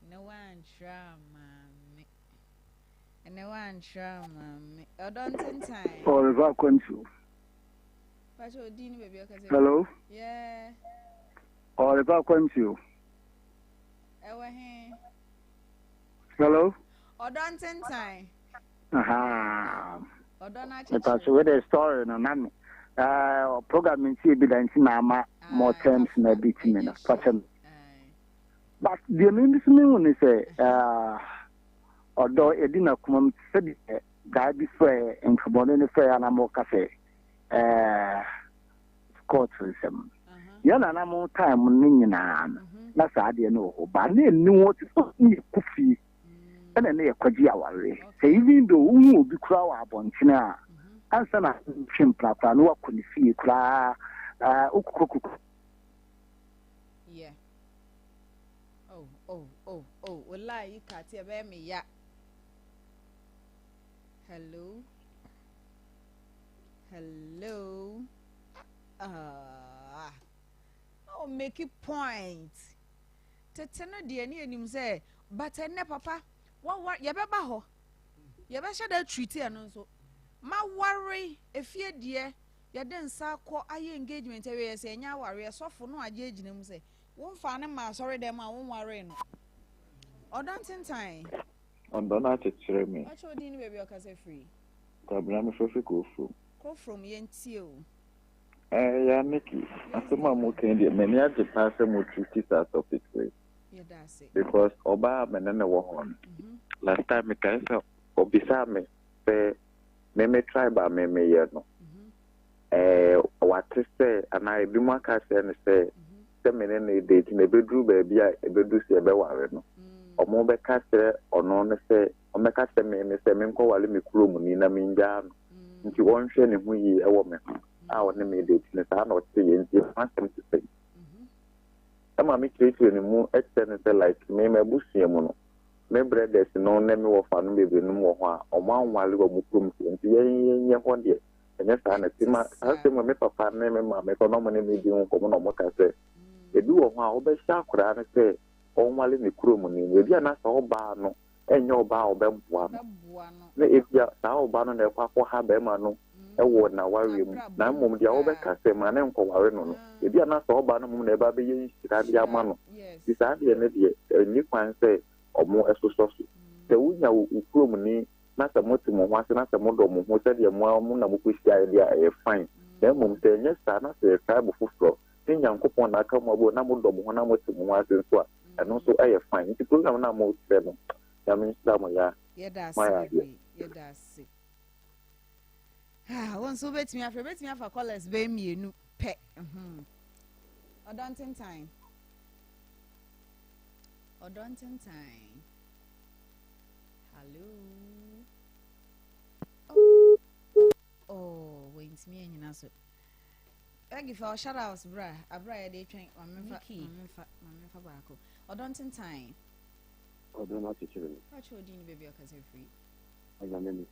ɛnɛ woantwerɛ ama me ɛnɛ woantwerɛ ama me ɔdɔ ntentan. Ɔreba akwantuo. Pakyɛ odin ne baabi ɔkasa. Hello. Yeah. Ɔreba akwantuo. Ɛwɔ he? Hello. Ɔdɔ ntentan. Mepa so wede story no na me uh, program nti ebi da nti na ama more terms na bi ti me no fakyɛ me. But deɛ me nso me hu ne sɛ ɔdɔ edi na kuma mu sɛdeɛ guy bi frɛ nkabɔne no frɛ anam ɔka sɛ court nsɛm. Yɛn nana mo time no nyinaa no na saa adeɛ no wɔ hɔ ba na ɛni hɔ te sɛ ɔne yɛ kɔ fie. ɛna ɛne yɛkɔgye awareɛ. Sɛ even though wohu obi koraa wɔ abɔntene a, ansa na twe mpena koraa na wakɔ ne fie koraa, wokokɔ Yeah. Oh, oh, oh, oh. Wallahi, you can't hear me. Ya. Hello. Hello. Ah. Oh, make it point. Tete no deɛ ne yɛnim sɛ But ɛnnɛ papa, waware, yɛbɛba hɔ, yɛbɛhyɛ da treat ɛno nso. Maware, efie deɛ, yɛde nsa akɔ ayɛ engagement awie yɛ sɛ ɛnyɛ awareɛ, sɔfo no agye agyina mu sɛ, womfaa no mmaa asɔre dɛm a wonwaree no. Ɔdɔ ntentan. Ɔdɔ no akyekyere me. Ɔkyɛ odin ne baabi a ɔkasa firi. Kwabena mefrɛ firi Kurofrom. Kurofrom yɛntie o. Eh ya Nikki, asɛm a moka yi deɛ m'ani agye paa sɛ mo treat saa topic wei. Yɛda ase. Because ɔbaa a me ne no wɔ hɔ no, last time mekae sɛ ɔbisaa me sɛ me me tribe a me meyɛ no, eh, wate sɛ anaa ebinom aka akyerɛ no sɛ sɛ me ne no date na ebeduru baabi a ebedu sɛ yɛbɛware no, ɔmo bɛka kyerɛ ɔno no sɛ ɔmmɛka kyerɛ me me sɛ menkɔware me kuromni na mengyaa no. Nti ɔnhwɛ ne ho yie wɔ me ho a ɔne me date no, saa na ɔteeɛ nti ɛho asɛm te sɛn? Ɛma me kyerɛkyerɛ ne mu kyerɛ no sɛ like me m'abusua mu no, me brothers no ne me wɔfa no bebree nom wɔ hɔ a ɔmo anware wɔn kurom foɔ nti yɛn yɛn yɛ hɔ deɛ ɛnyɛ saa na ɛte ma saa asɛm me papa ne me maame kɔ na ɔmo ne me di ho nkɔmmɔ na ɔmo ka sɛ ebi wɔ hɔ a wobɛhyɛ akwadaa no sɛ ɔnware ne kurom ni no ebi a na saa ɔbaa no ɛnyɛ ɔbaa a ɔbɛboa no na ebia saa ɔbaa no na ɛkɔ akɔha barima no wɔ n'awareɛ mu na mmom deɛ wobɛka sɛ ma ne nkɔware no no ebia na saa ɔbaa no mmom na ɛba bɛyɛ nhyira de ama no nti saa deɛ no deɛ ɛnni kwan sɛ ɔmo sosɔ so sɛ wonya wo kurom ni na sɛ mote mo ho ase na sɛ modɔ mo ho sɛdeɛ mo ara mo na mokɔhyiaeɛ deɛ a ɛyɛ fine na mmom sɛ ɛnyɛ saa na sɛ ɛyɛ tribe foforɔ ne Nyankopɔn na aka mo abom na modɔ mo ho na mote mo ho ase nso a ɛno nso yɛ fine nti program no a mokyerɛ no Nyame nhyira mo ya Yɛda ase moayɛ adeɛ. bebree yɛda ase. Ah, wo nso wobɛtumi afrɛ wobɛtumi afa callers bɛyɛ mmienu pɛ. Mhm. Ɔdɔ ntentan. Ɔdɔ ntentan. Hello. Oh, oh, wɔntumi anyina so. Peggy fa shout out bra abra yɛde twɛn maame fa maame fa maame fa baako. Ɔdɔ ntentan. Ɔdɔ no akyekyere me. Pacho odin ne baabi ɔkasa firi. Ɔnyame ni,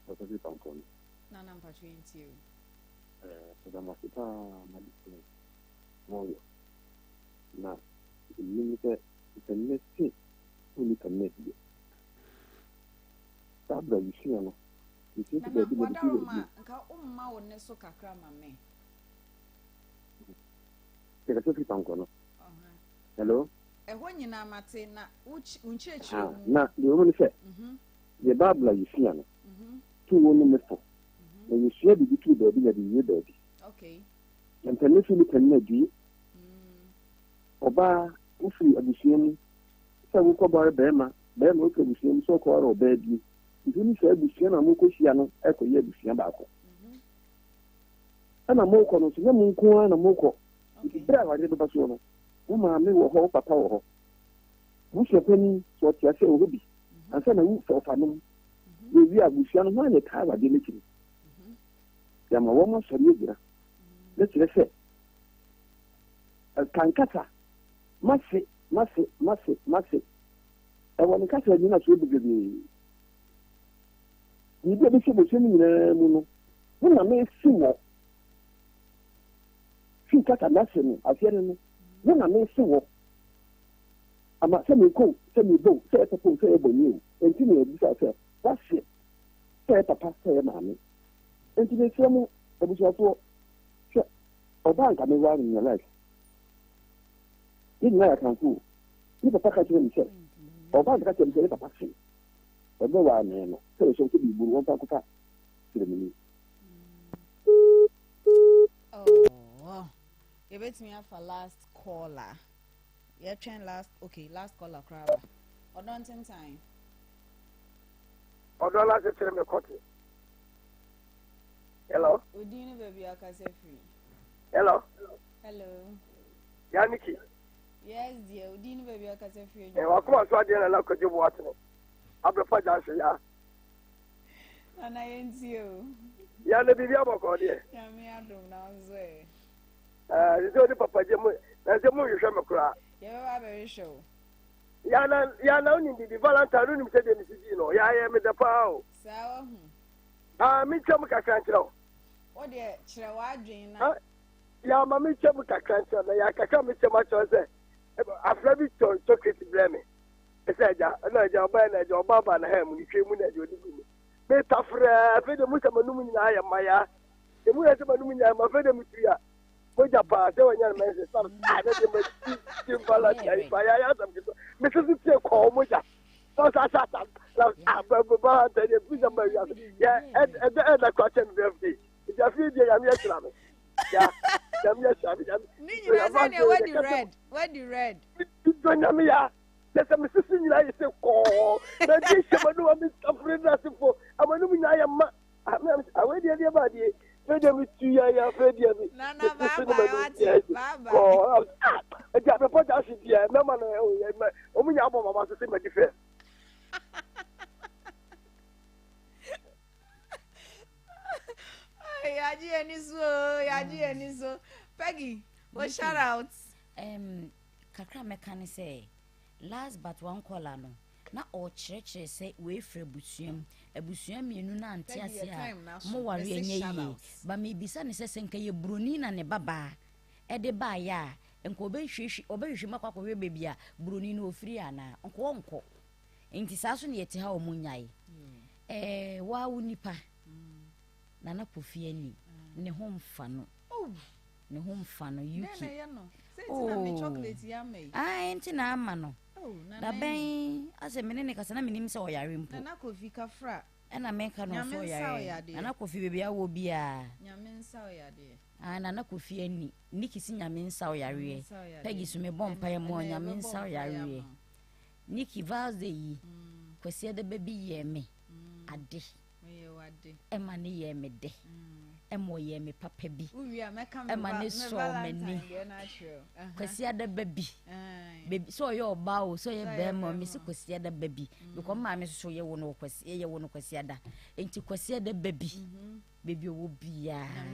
ɔkasa firi pampɔ no. Nana mpacho yɛntie o. Eh, meda mo ase paa ma de sɛ moyɛ. Na menim sɛ mpanyinɛ se wonni panyinɛ deɛ. Saa berɛ a yɛsua no, yɛsua fi Nana baabi na yɛde fi wadaroma baabi. nka womma wo nne so kakra ma me. Yɛkasa firi pankɔ no. Hello? Ɛhɔ nyinaa mate na wo nkyerɛkyerɛ mu. Na deɛ ɛwɔ mu ne sɛ, deɛ Bible a yɛsua no, to wo ne me fo, na yɛsua biribi turu baabi na yɛde wie baabi. Na mpanin fi ne panin adue. Ɔbaa, wofiri abusua mu sɛ wokɔbɔre barima, barima wofiri abusua mu sɛ wokɔware ɔbaa bi. Nti wo ne saa abusua no a mokɔhyia no kɔyɛ abusua baako. Ɛna mokɔ no nso, nyɛ mo nko ara na mokɔ. Nti berɛ a awareɛ bɛba soɔ no, wo maame wɔ hɔ, wo papa wɔ hɔ. Abusua panin, sɛ ɔte ase a, ɔwɔ hɔ bi. Ansa na wo ɔfanom. Yɛwie a, abusua no, hwan na ɛtaa awadeɛ no akyi no? Yɛama wɔn asɔre agyina. Na kyerɛ sɛ, kankasa, mase, mase, mase, mase. Ɛwɔ ne kasa nnyinasoɔ bebrebe. Biribi a ɛbɛsi abusua no nyinaa mu no, wo na mese wɔ. Twi kasa mase no, aseɛ no no, wo na mese wɔ. Ama sɛ mekɔ o, sɛ meba o, sɛ ɛyɛ papa o, sɛ ɛyɛ bɔne o, enti na yɛbisa sɛ, wase sɛ ɛyɛ papa, sɛ ɛyɛ maame. Enti mesrɛ mo, abusuafoɔ, sɛ ɔbaa nka meware no nya life. Yɛn nyinaa yɛ akamfo o. Ne papa ka kyerɛ me sɛ, ɔbaa nka kyerɛ me sɛ ne papa se ɔbɛware me no, sɛ yɛsɛ ɔkɔ biribu no, wɔmfa nkɔfa kyerɛ Oh, yɛbɛtumi afa last caller. Yɛtwɛn last, okay, last caller koraa ba. Ɔdɔ ntentan. Ɔdɔ no akyekyere me kɔte. Hello. Odin ne baabi akasa firi. Hello. Hello. Yaniki. Yes dear, odin ne baabi akasa firi. Eh, wakoma so adeɛ na na kwadwo bo atene. Abrepa junction ya. Nana yɛntie o. Ya na biribi abɔkɔ deɛ. Nyame adom na nso ɛ. Ɛɛ sɛ ɔde papa gye mu na sɛ mu nhwehwɛ me koraa. Yɛbɛba abɛhwehwɛ o. Ya na ya na wonim biribi Valentine wonim sɛ deɛ mesi dii no ya yɛ me dɛ paa o. Saa wahu. Ah mentwa mu kakra nkyerɛ wo. Wo deɛ kyerɛ w'adwene na. Ya ma mentwa mu kakra nkyerɛ na ya kakra metwa mu akyerɛ sɛ afra bi tɔ chocolate brɛ me. Ɛsɛ agya, ɛna agya ɔbaeɛ na agya ɔba ba na ha mu ne hwɛ mu na agya ɔde gu mu. Metafrɛ afei deɛ mu sɛ m'anum nyinaa yɛ mmayaa. Emu yɛ sɛ m'anum nyinaa ma afei deɛ metu ya. Mogya paa sɛ wanya no mɛnse sam saa na deɛ madi di valentine pa yɛ ayɛ asɛm ketewa. Mesese tie kɔɔ mogya. Na sa sa sa na ah valentine deɛ fi sɛ ma wiase. Yɛ ɛdɛ ɛda kora kyɛn birthday. Nti afei deɛ nyame ahyira me. Ya nyame ahyira me nyame. Ne nyinaa sɛ deɛ wadi red wadi red. Dɔ nyame ya. Kyɛ sɛ me sisi nyinaa yɛ sɛ kɔɔ. Na deɛ hyɛ m'anum a metafere no asefo. Amanum nyinaa yɛ ma. Awei deɛ deɛ ba deɛ. Fɛ deɛ metu ya ya fɛ deɛ me. Nana bye bye wate bye bye. Kɔɔ. Ɛdi abɛpɔ gya ase deɛ mɛma no ɔmo nyinaa bɔ mama so sɛ madi fɛ. Yagye yɛn ani so o, yagye yɛn ani so. Peggy, wo shout out. Um, kakra mɛka ne sɛ last but one caller no na ɔkyerɛkyerɛ sɛ wei firi abusua mu abusua mmienu no ante ase a mo ware ɛnyɛ yie ba mebisa ne sɛ sɛ nka yɛ buroni na ne babaa ɛde baayɛ a nka ɔbɛhwehwɛ ɔbɛhwehwɛ mu akɔ akɔhwɛ baabi a buroni no ɔfiri anaa nka ɔnkɔ nti saa so ne yɛte ha ɔmo nyae ɛɛ waa wo nipa Nana Kofi ani ne ho mfa no ne ho mfa no UK oh ae nti na ama no da bɛn asɛ mene ne kasa na menim sɛ ɔyare mpo Nana Kofi kafra ɛna meka no sɛ ɔyare Nana Kofi baabi awɔ biara Nyame nsa ɔyadeɛ ah Nana Kofi ani Nikki si Nyame nsa ɔyareɛ Peggy so mebɔ mpaeɛ mu Nyame nsa ɔyareɛ Nikki Val's Day yi Kwasi Adaba bi yɛɛ me ade ɛma ne yɛɛ me dɛ ɛma ɔyɛɛ me papa bi ɛma ne sɔɔ m'ani Kwasi Adaba bi bebi sɛ ɔyɛ ɔbaa o sɛ ɔyɛ bɛrima o mesi Kwasi Adaba bi because maame soso yɛ wo no Kwasi yɛ wo no Kwasi Ada nti Kwasi Adaba bi bebi ɔwɔ biara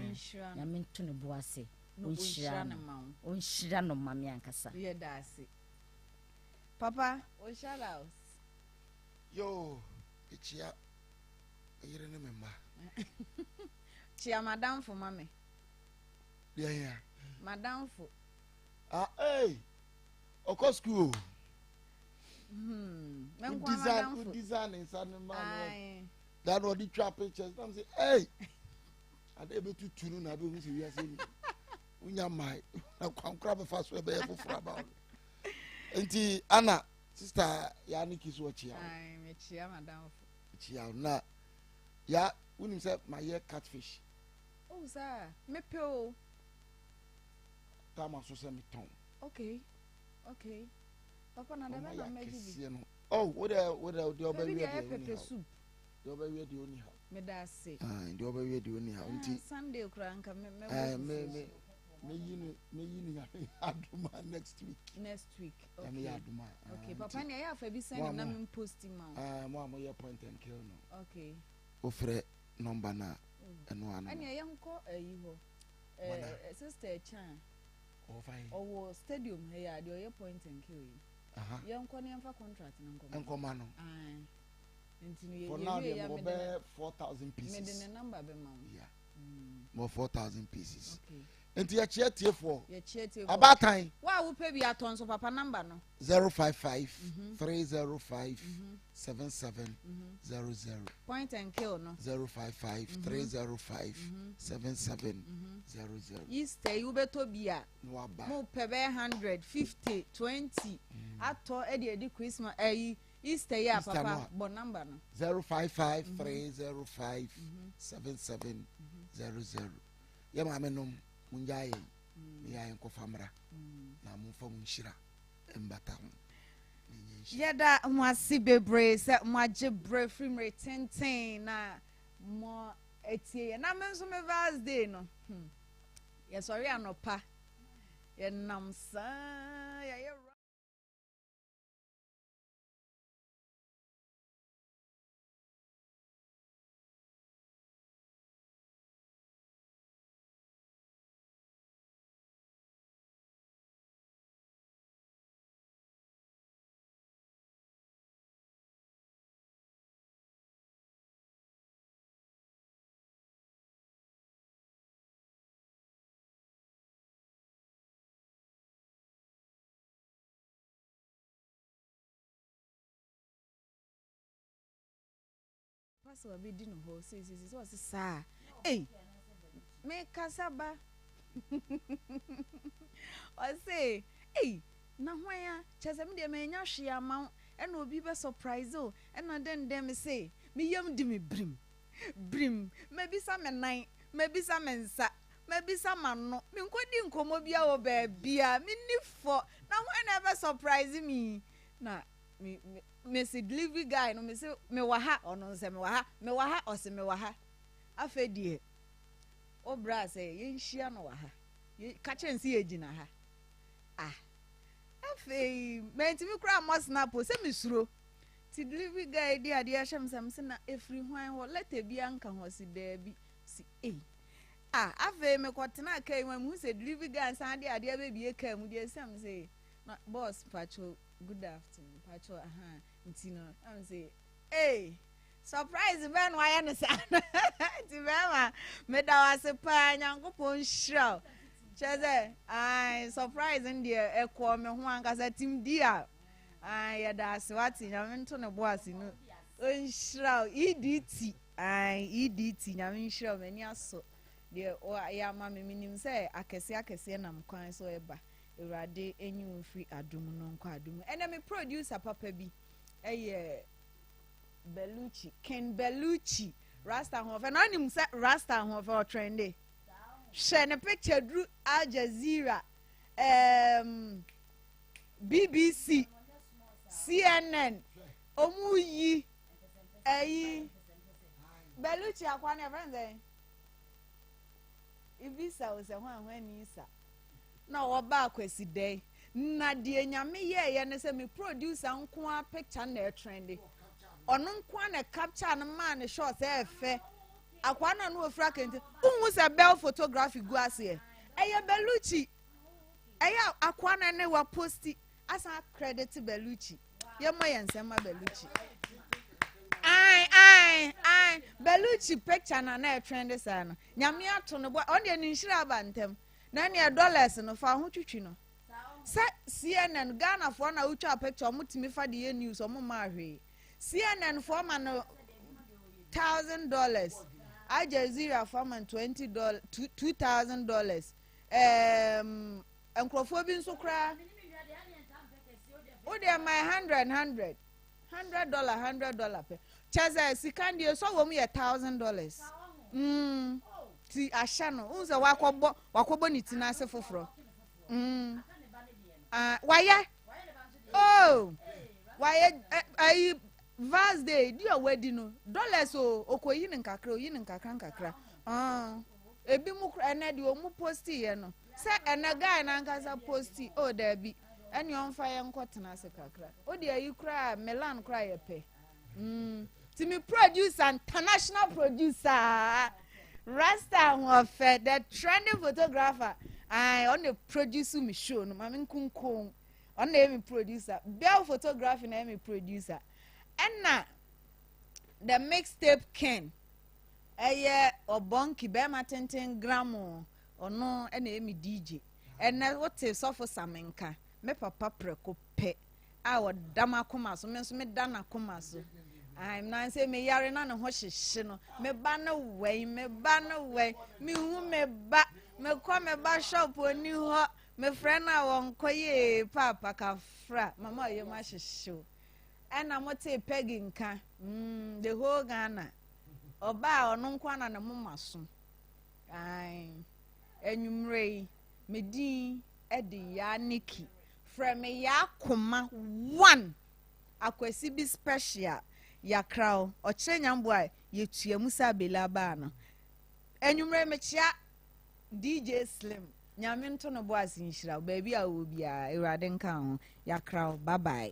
Nyame nto ne bo ase ɔnhyira no ɔnhyira no ma me ankasa. Yɛda ase. Papa, wo shout out. Yoo, mekyia me yere ne me mma. Kyia madamfo ma me. Deɛ hia? Madamfo. Ah, hey, ɔkɔ sukuu o. Hmm, me nko madamfo. Wo design nsa ne ma no. Da na ɔde twa pictures na mo sɛ, hey, ade ebetutu no na abehu sɛ wiase ni. Wonya mmae na kwankora bɛfa so ɛbɛyɛ foforɔ aba wo. Nti ana sista ya ne ki so ɔkyia wo. Ayi mekyia madamfo. Kyia wo na ya wonim sɛ mayɛ catfish. Oh saa mepɛ o. Tama so sɛ metɔn. Okay okay papa na dɛbɛ na mɛgye bi. No. Oh wo dɛ wo dɛ deɛ ɔbɛwie deɛ ɔni ha. Soup. Deɛ ɔbɛwie deɛ ɔni ha. Meda ase. Ah deɛ ɔbɛwie deɛ ɔni ha nti. Sunday kura nka me mɛbɔ fufuo. Me me meyi no meyi no nyame adoma next week. Next week okay. Nyame yɛ adoma. Okay papa ni ɛyɛ afa bi send na mi post ma o. Ah mo a mo yɛ point and kill no. Okay. Ofrɛ number na ɛno ano. Ɛni ɛyɛ nkɔ ɛyi hɔ. Ɛɛ sister Chan. Ɔwɔ yi. Ɔwɔ stadium ha yi a deɛ ɔyɛ point and kill yi. Yɛn nkɔ ne yɛn fa contract no nkɔma. Nkɔma no. Nti no yɛ For now deɛ mewɔ bɛyɛ 4,000 pieces. Mede ne number bɛma wo. Yeah. Mewɔ 4,000 pieces. Okay. Nti yɛkyeɛ tiefoɔ. Yɛkyeɛ tiefoɔ. Abaatan. Wo a wopɛ bi atɔ nso papa number no. 055 305 7700. Point and kill no. 055 305 7700. Easter yi wobɛtɔ bi a. Na waba. Mo pɛ bɛyɛ 100, 50, 20 atɔ ɛde adi Christmas ɛyi. Easter yi a papa bɔ number no. 055 305 7700. Yɛ maame nom mo ngyaa yɛn ne yɛ ayɛ nkɔfa mmra na momfa mo nhyira mbata ho. Yɛda mo ase bebree sɛ moagye berɛ firi mmere tenten na mo atie yɛ. Na me nso me Val's Day no, yɛsɔre anɔpa, yɛnam saa yɛyɛ Pastor wabɛdi no hɔ seisei sɛ ɔse saa ei mekasa ba ɔse ei na hwan a kyerɛ sɛ medeɛ manya hwee ama wo ɛna obi bɛ surprise o ɛna dɛn dɛn me se me yam di me birim birim mabisa me nan mabisa me nsa mabisa m'ano menkɔdi nkɔmmɔ bia wɔ baabia menni fɔ na hwan na ɛbɛ surprise me na me me mese delivery guy no mese mewɔ ha ɔno nsɛ mewɔ ha mewɔ ha ɔse mewɔ ha afei deɛ wo bra sɛ yɛnhyia no wɔ ha ka kyerɛ no sɛ yɛgyina ha ah afei mantumi koraa mmɔ snap o sɛ mesuro ti delivery guy di adeɛ ahyɛ me sɛ mese na ɛfiri hwan hɔ lɛtɛ bi anka ho ɔse daabi si ei ah afei mekɔtena kaa yi mu a mehu sɛ delivery guy nsan de adeɛ bɛbie kaa mu deɛ ɛsiam sɛ na boss mpakyɛw good afternoon mpakyɛw aha nti no na me sɛ ee surprise bɛn na wayɛ no saa no nti bɛrima meda wo ase paa nyankopɔn nhyira wo kyerɛ sɛ ae surprise no deɛ ɛkɔɔ me ho ankasa tim di a ae yɛda ase wate nyame nto ne bo ase no ɔnhyira wo edt ae edt nyame nhyira wo m'ani asɔ deɛ ɔyɛ ama me menim sɛ akɛseɛ akɛseɛ nam kwan so ɛba Awurade nyi wo mfiri adom no nkɔ adom mu. Ɛnɛ me producer papa bi ɛyɛ Bellucci, Ken Bellucci, Rasta ahoɔfɛ. Na ɔnim sɛ Rasta ahoɔfɛ ɔtrɛnde. Hwɛ ne picture duru Al Jazeera, um, BBC, CNN, ɔmu yi ɛyi Bellucci akwa no ɛfɛn sɛ Ibisa o sɛ hwan hwan ni sa. na ɔbaa Kwasidɛn na deɛ Nyame yɛɛyɛ ne sɛ me producer nko ara picture na ɛtrende ɔno nko ara na capture no maa ne shot ɛɛfɛ akwaa no a na ofura kente wohu sɛ bell photography gu aseɛ ɛyɛ Bellucci ɛyɛ akwaa no ne wa posti asan credit Bellucci yɛmmɔ yɛn nsɛm ma Bellucci ae ae ae Bellucci picture na na ɛtrende saa no Nyame ato no bɔ ɔno deɛ ne nhyira aba ntɛm Na neɛ dollars no fa ho twitwi no. Sɛ CNN Ghana foɔ na wotwa picture ɔmo tumi fa de yɛ news ɔmo maa hwee. CNN foɔ ma no $1,000. Al Jazeera foɔ ma no $20 $2,000. Um, nkurɔfoɔ bi nso koraa. Wo deɛ ma hundred hundred. $100 $100 pɛ. Kyɛ sɛ sika deɛ sɔ wɔm yɛ $1,000. Mm. Ti ahyɛ no. Wohu sɛ wakɔbɔ wakɔbɔ ne ti n'ase foforɔ. Mm. Ah, wayɛ. Oh. Wayɛ ayi Vars day di a wadi no dollars o okoyi ne nkakra oyi ne nkakra nkakra. Ah. Ebi mu kora ɛnɛ deɛ ɔmu posti yɛ no. Sɛ ɛnɛ guy n'ankasa posti oh daabi. Ɛne ɔmfa yɛn nkɔ tena ase kakra. O deɛ ayi koraa Milan koraa yɛ pɛ. Mm. Ti mi producer international producer Rasta ahoɔfɛ the trending photographer. Ayi ɔna produce mi show no maame nkunkun ɔna yɛ mi producer Bell photography na yɛ mi producer ɛna the mixtape king ɛyɛ ɔbɔnki bɛrima tenten gramo ɔno ɛna yɛ mi DJ. Ɛnnɛ wote sɔfo Sam nka, me papa prɛko pɛ a ɔda m'akoma so, me nso meda n'akoma so. Ai, nansa me yare na ne ho hyehye no. Me ba no wɛn, me ba no wɛn, mehu me ba, mekɔ me ba shop oni hɔ, mefrɛ no a wɔnkɔ yee paapa kafra, mama ɔyɛ mu ahyehye o. Ɛna mote Peggy nka, mm, the whole Ghana. Ɔbaa ɔno nko na ne moma so. Ai. Anwummerɛ yi, me din de Yaa Nikki. Frɛ me Yaa Koma one. Akwasi bi special. Yakra o, ɔkyerɛ nyamboa a yɛtua mu sɛ abeli abaa no. Anwummerɛ mekyea DJ Slim. Nyame nto no bo ase nhyira wo. Baabi a wowɔ biara, Awurade nka wo ho. Yakra o, bye bye.